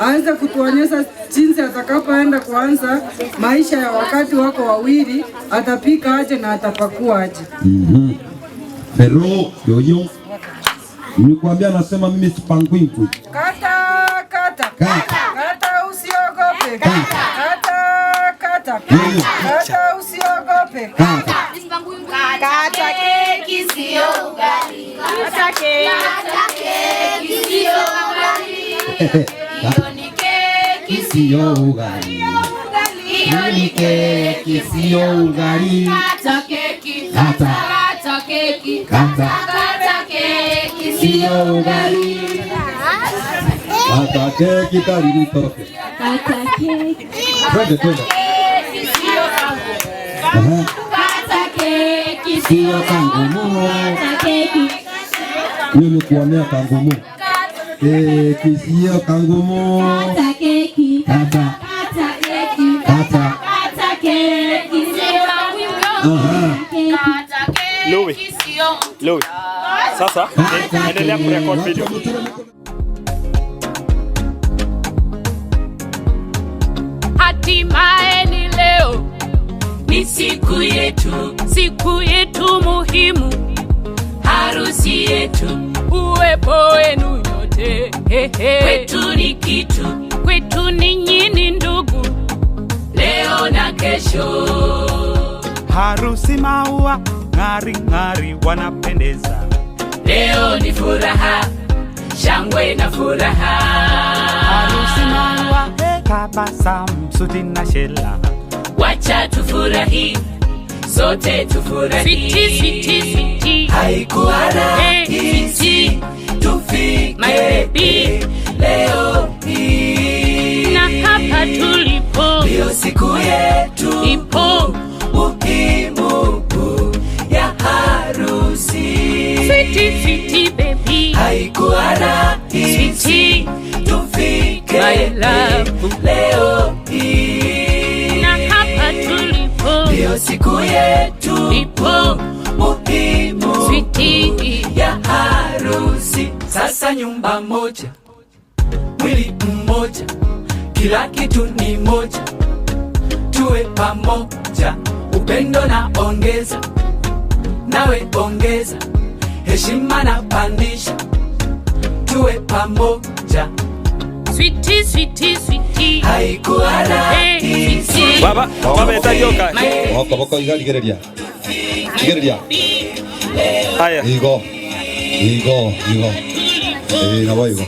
aanze kutuonyesha jinsi atakapoenda kuanza maisha ya wakati wako wawili, atapika aje na atapakua aje. Pero yoyo nilikwambia, nasema mimi sipangwi. Kata kata kata, usiogope. Kata kata kata, usiogope. Kata keki sio ugali. Kata keki sio ugali. Hiyo ni keki sio ugali. Hiyo ni keki sio ugali. Kata keki. Kata keki. Kata keki sio ugali. Kata keki tariri toke. Kata keki. Twende twende. Sio kangu. Kata keki sio kangumu. Kata keki. Hiyo ni kuonea kangumu. Keki sio kangumu. Kata keki. Kata. Kata keki. Kata. Kata keki sio kangumu. Kata keki sio. Louis. Sasa endelea kurekodi video. Hatimaye ni leo, ni siku yetu muhimu, harusi yetu, uwepo wenu nyote, kwetu ni kitu, kwetu ninyi ni ndugu, leo na kesho. Harusi maua, ng'ari ng'ari wanapendeza. Leo ni furaha, shangwe na furaha. Harusi maua, tabasamu, suti na shela. Wacha tufurahi, sote tufurahi. Sweetie, sweetie, sweetie. Haikuwa rahisi tufike my baby leo hii. Na hapa tulipo ndio siku yetu ipo muhimu ya harusi. Sweetie, sweetie baby. Haikuwa rahisi tufike my love leo hii. Na hapa tulipo ndio siku yetu ipo muhimu sweetie ya harusi. Sasa nyumba moja, mwili mmoja, kila kitu ni moja, tuwe pamoja, upendo na ongeza, nawe ongeza, heshima na pandisha, tuwe pamoja. Sweetie, sweetie, sweetie. Haikuwa rahisi. Baba, baba etarioka. Boko boko igarigereria. Igereria. Haya. Igo. Igo, igo. Na boigo.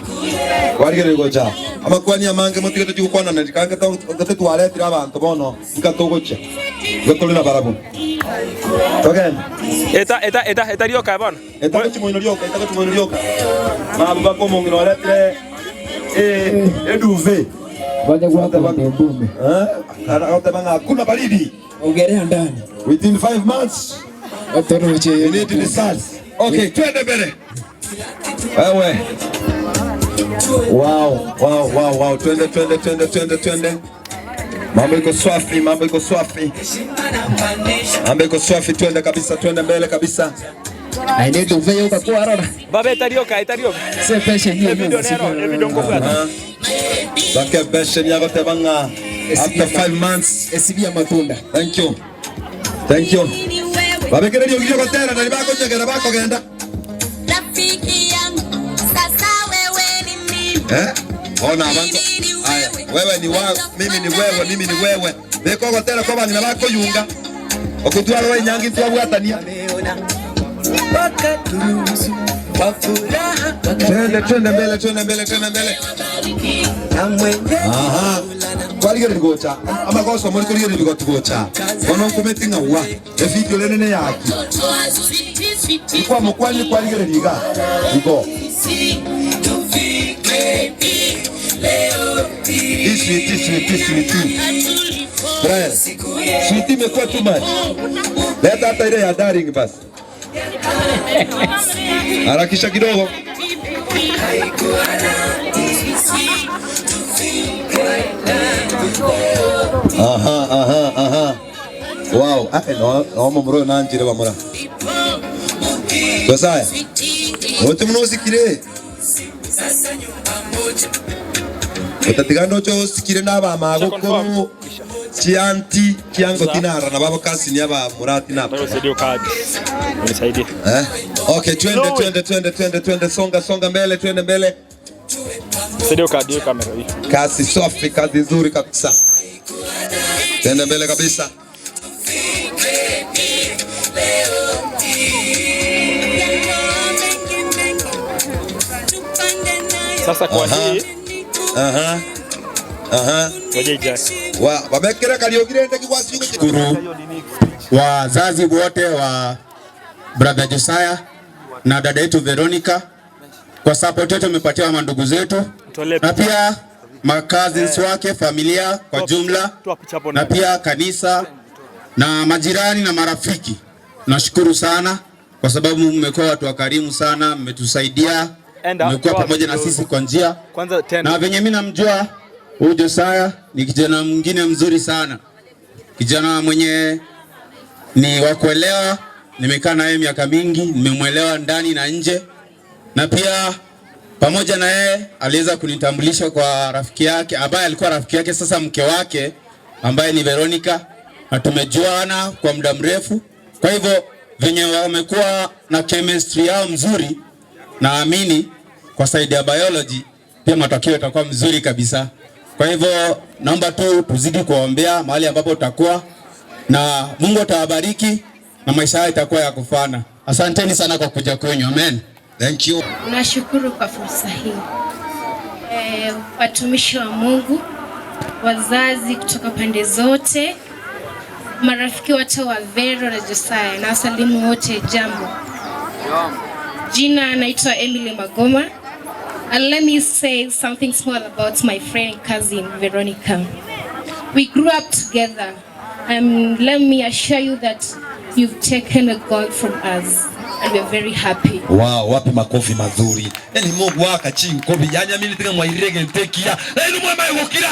Warigereria gocha. Amakwani amange mutigete chigukwana na rikange tete twaretira abantu bono nkatogocha. Gotoli na barabu. Togenda. Eta eta eta etarioka bono. Eta gochimoino rioka, eta gochimoino rioka. Mabu bakomongino waretire eduve. Waje kwa mbume. Anataka hakuna baridi. Ogelea ndani. Within 5 months. We need results. Okay, twende mbele. Wewe. Wow, wow, wow, wow. Twende, twende, twende, twende, twende. Mambo iko swafi, mambo iko swafi. Mambo iko swafi, twende kabisa, twende mbele kabisa. I need to veyo kwa arora. Baba etarioka, etarioka. Se peshe hiyo video nero, video ngobwa. Bake peshe ni agote banga. After 5 months esibia matunda. Thank you. Thank you. Babekererio ogio gotera na bako nyegera bako genda. Rafiki yangu sasa wewe ni mimi. Ona abantu. Aya, wewe ni wa, mimi ni wewe, mimi ni wewe. Beko gotera kwa bana bako yunga. Okutwara we nyangi twabwatania. Wakaturuhusu kwa furaha. Twende twende mbele, twende mbele, twende mbele. Aha. Kwaligereri gocha. Amagoso muri kurigereri gocha. Kono nkumetinga wa. Evideo lenene yaki. Kwa mukwani kwaligereri iga. Igo. Sweetie, sweetie, sweetie. Brian, sweetie imekuwa too much. Leta hata ile ya daring basi. Harakisha kidogo. Aha, aha, aha. Wow, no, no mro nanjire bamura. Josiah. Wote mnosikire. Utatigando cho sikire naba magukuru chianti kiango tinara na baba kasi ni aba murati na. Nisaidie. Eh? Okay, twende twende twende twende twende, songa songa mbele, twende mbele. Nisaidie kadi hiyo kamera hii. Kazi safi, kazi nzuri kabisa. Twende mbele kabisa. Sasa kwa hii. Aha. Aha. Wa wamekera kaliogire ndeki kwa siku. Shukuru wazazi wote wa brother Josiah na dada yetu Veronica kwa support yetu umepatia mandugu zetu na pia cousins wake, familia kwa jumla, na pia kanisa na majirani na marafiki. Nashukuru sana kwa sababu mmekuwa watu wakarimu sana, mmetusaidia, mmekuwa pamoja na sisi kwa njia. Na venye mimi namjua huyu Josiah ni kijana mwingine mzuri sana, kijana mwenye ni wa kuelewa. Nimekaa naye miaka mingi, nimemwelewa ndani na nje, na pia pamoja na yeye aliweza kunitambulisha kwa rafiki yake ambaye alikuwa rafiki yake sasa mke wake ambaye ni Veronica, na tumejuana kwa muda mrefu. Kwa hivyo venye wamekuwa na chemistry yao mzuri, naamini kwa side ya biology pia matokeo yatakuwa mzuri kabisa. Kwa hivyo naomba tu tuzidi kuombea mahali ambapo tutakuwa, na Mungu atawabariki na maisha yao itakuwa ya kufana. Asanteni sana kwa kuja kwenyu. Amen. Thank you. Nashukuru kwa fursa hii. Watumishi wa Mungu, wazazi kutoka pande zote, marafiki wote wa Vero na Josiah, na wasalimu wote, jambo. Jina naitwa Emily Magoma. And let me say something small about my friend and cousin Veronica. We grew up together. And let me assure you that you've taken a gold from us, and we're very happy. Wow, wapi makofi mazuri. Yani Mungu waka chinkobi. Yani amini tinga mwairege ntekia. Na inu mwema yukira.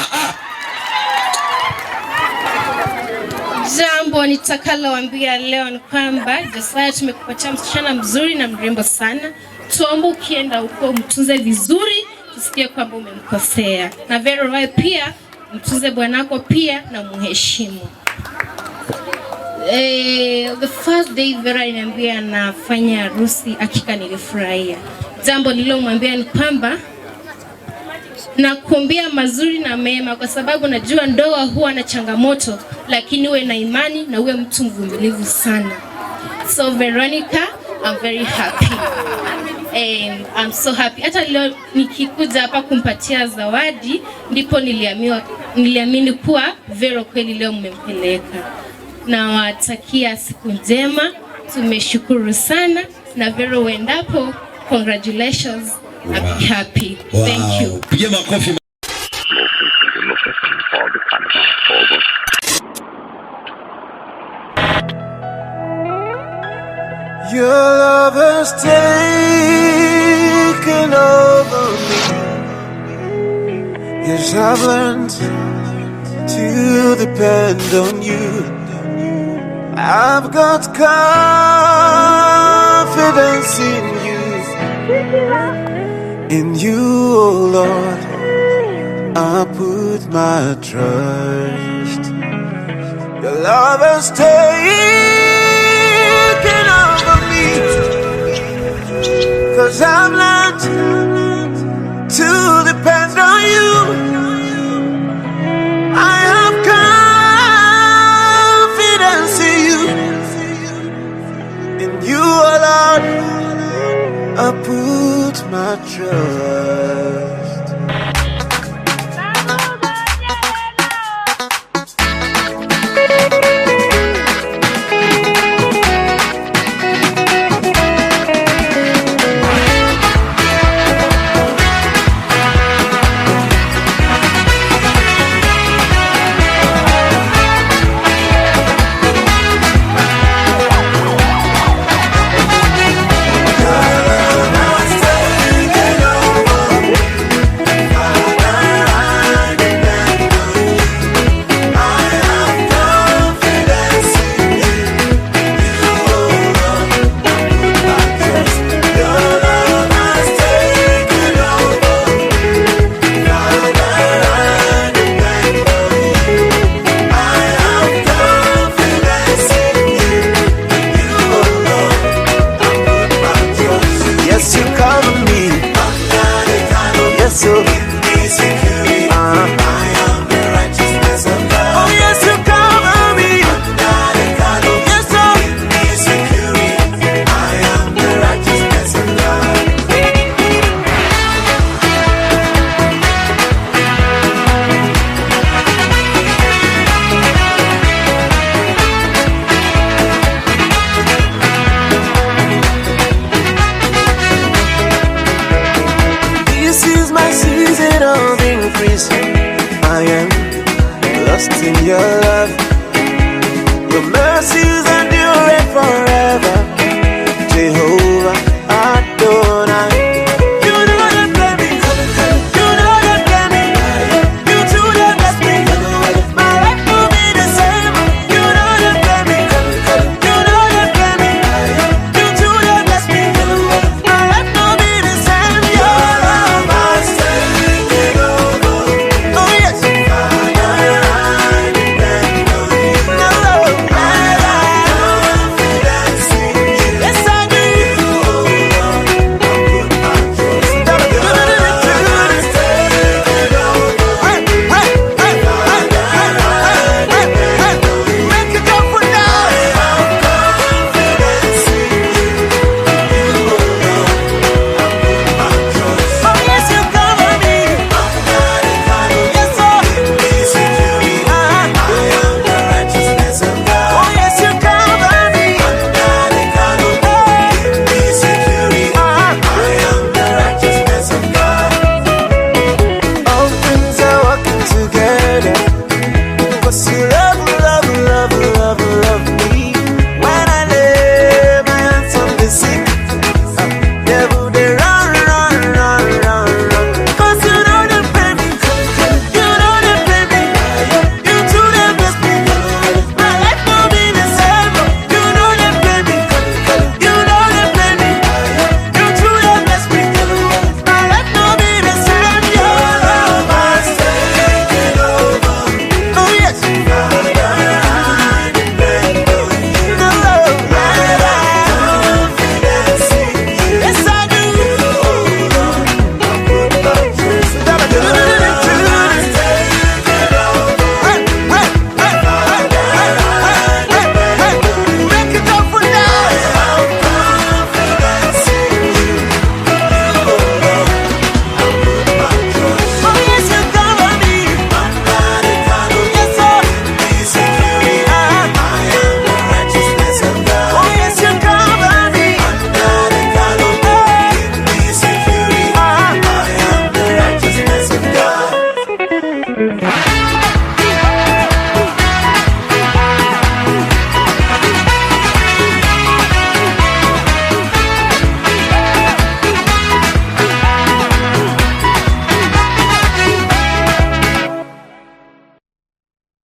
Jambo nitakalowaambia leo ni kwamba Josiah, tumekupatia msichana mzuri na mrembo sana. Tuombe ukienda huko mtunze vizuri, tusikie kwamba umemkosea. Na Vero wewe pia mtunze bwanako pia na muheshimu. The first day Vera aliniambia anafanya harusi, hakika nilifurahia. Jambo nililomwambia ni kwamba nakuombea mazuri na mema, kwa sababu najua ndoa huwa na changamoto, lakini uwe na imani na uwe mtu mvumilivu sana. So Veronica, I'm very happy. And I'm so happy. Hata leo nikikuja hapa kumpatia zawadi, ndipo niliamini kuwa Vero kweli leo mmempeleka. Nawatakia siku njema, tumeshukuru sana, na Vero uendapo, congratulations. Wow. I'm happy. Wow. Thank you. Pigia makofi. Your love has taken over me. Yes, I've learned to depend on you. I've got confidence in you. In you, oh Lord, I put my trust. Your love has taken over me, 'cause I've learned to depend on you. I have confidence in you. In you, oh Lord, I put my trust. your love. Your mercies endure forever.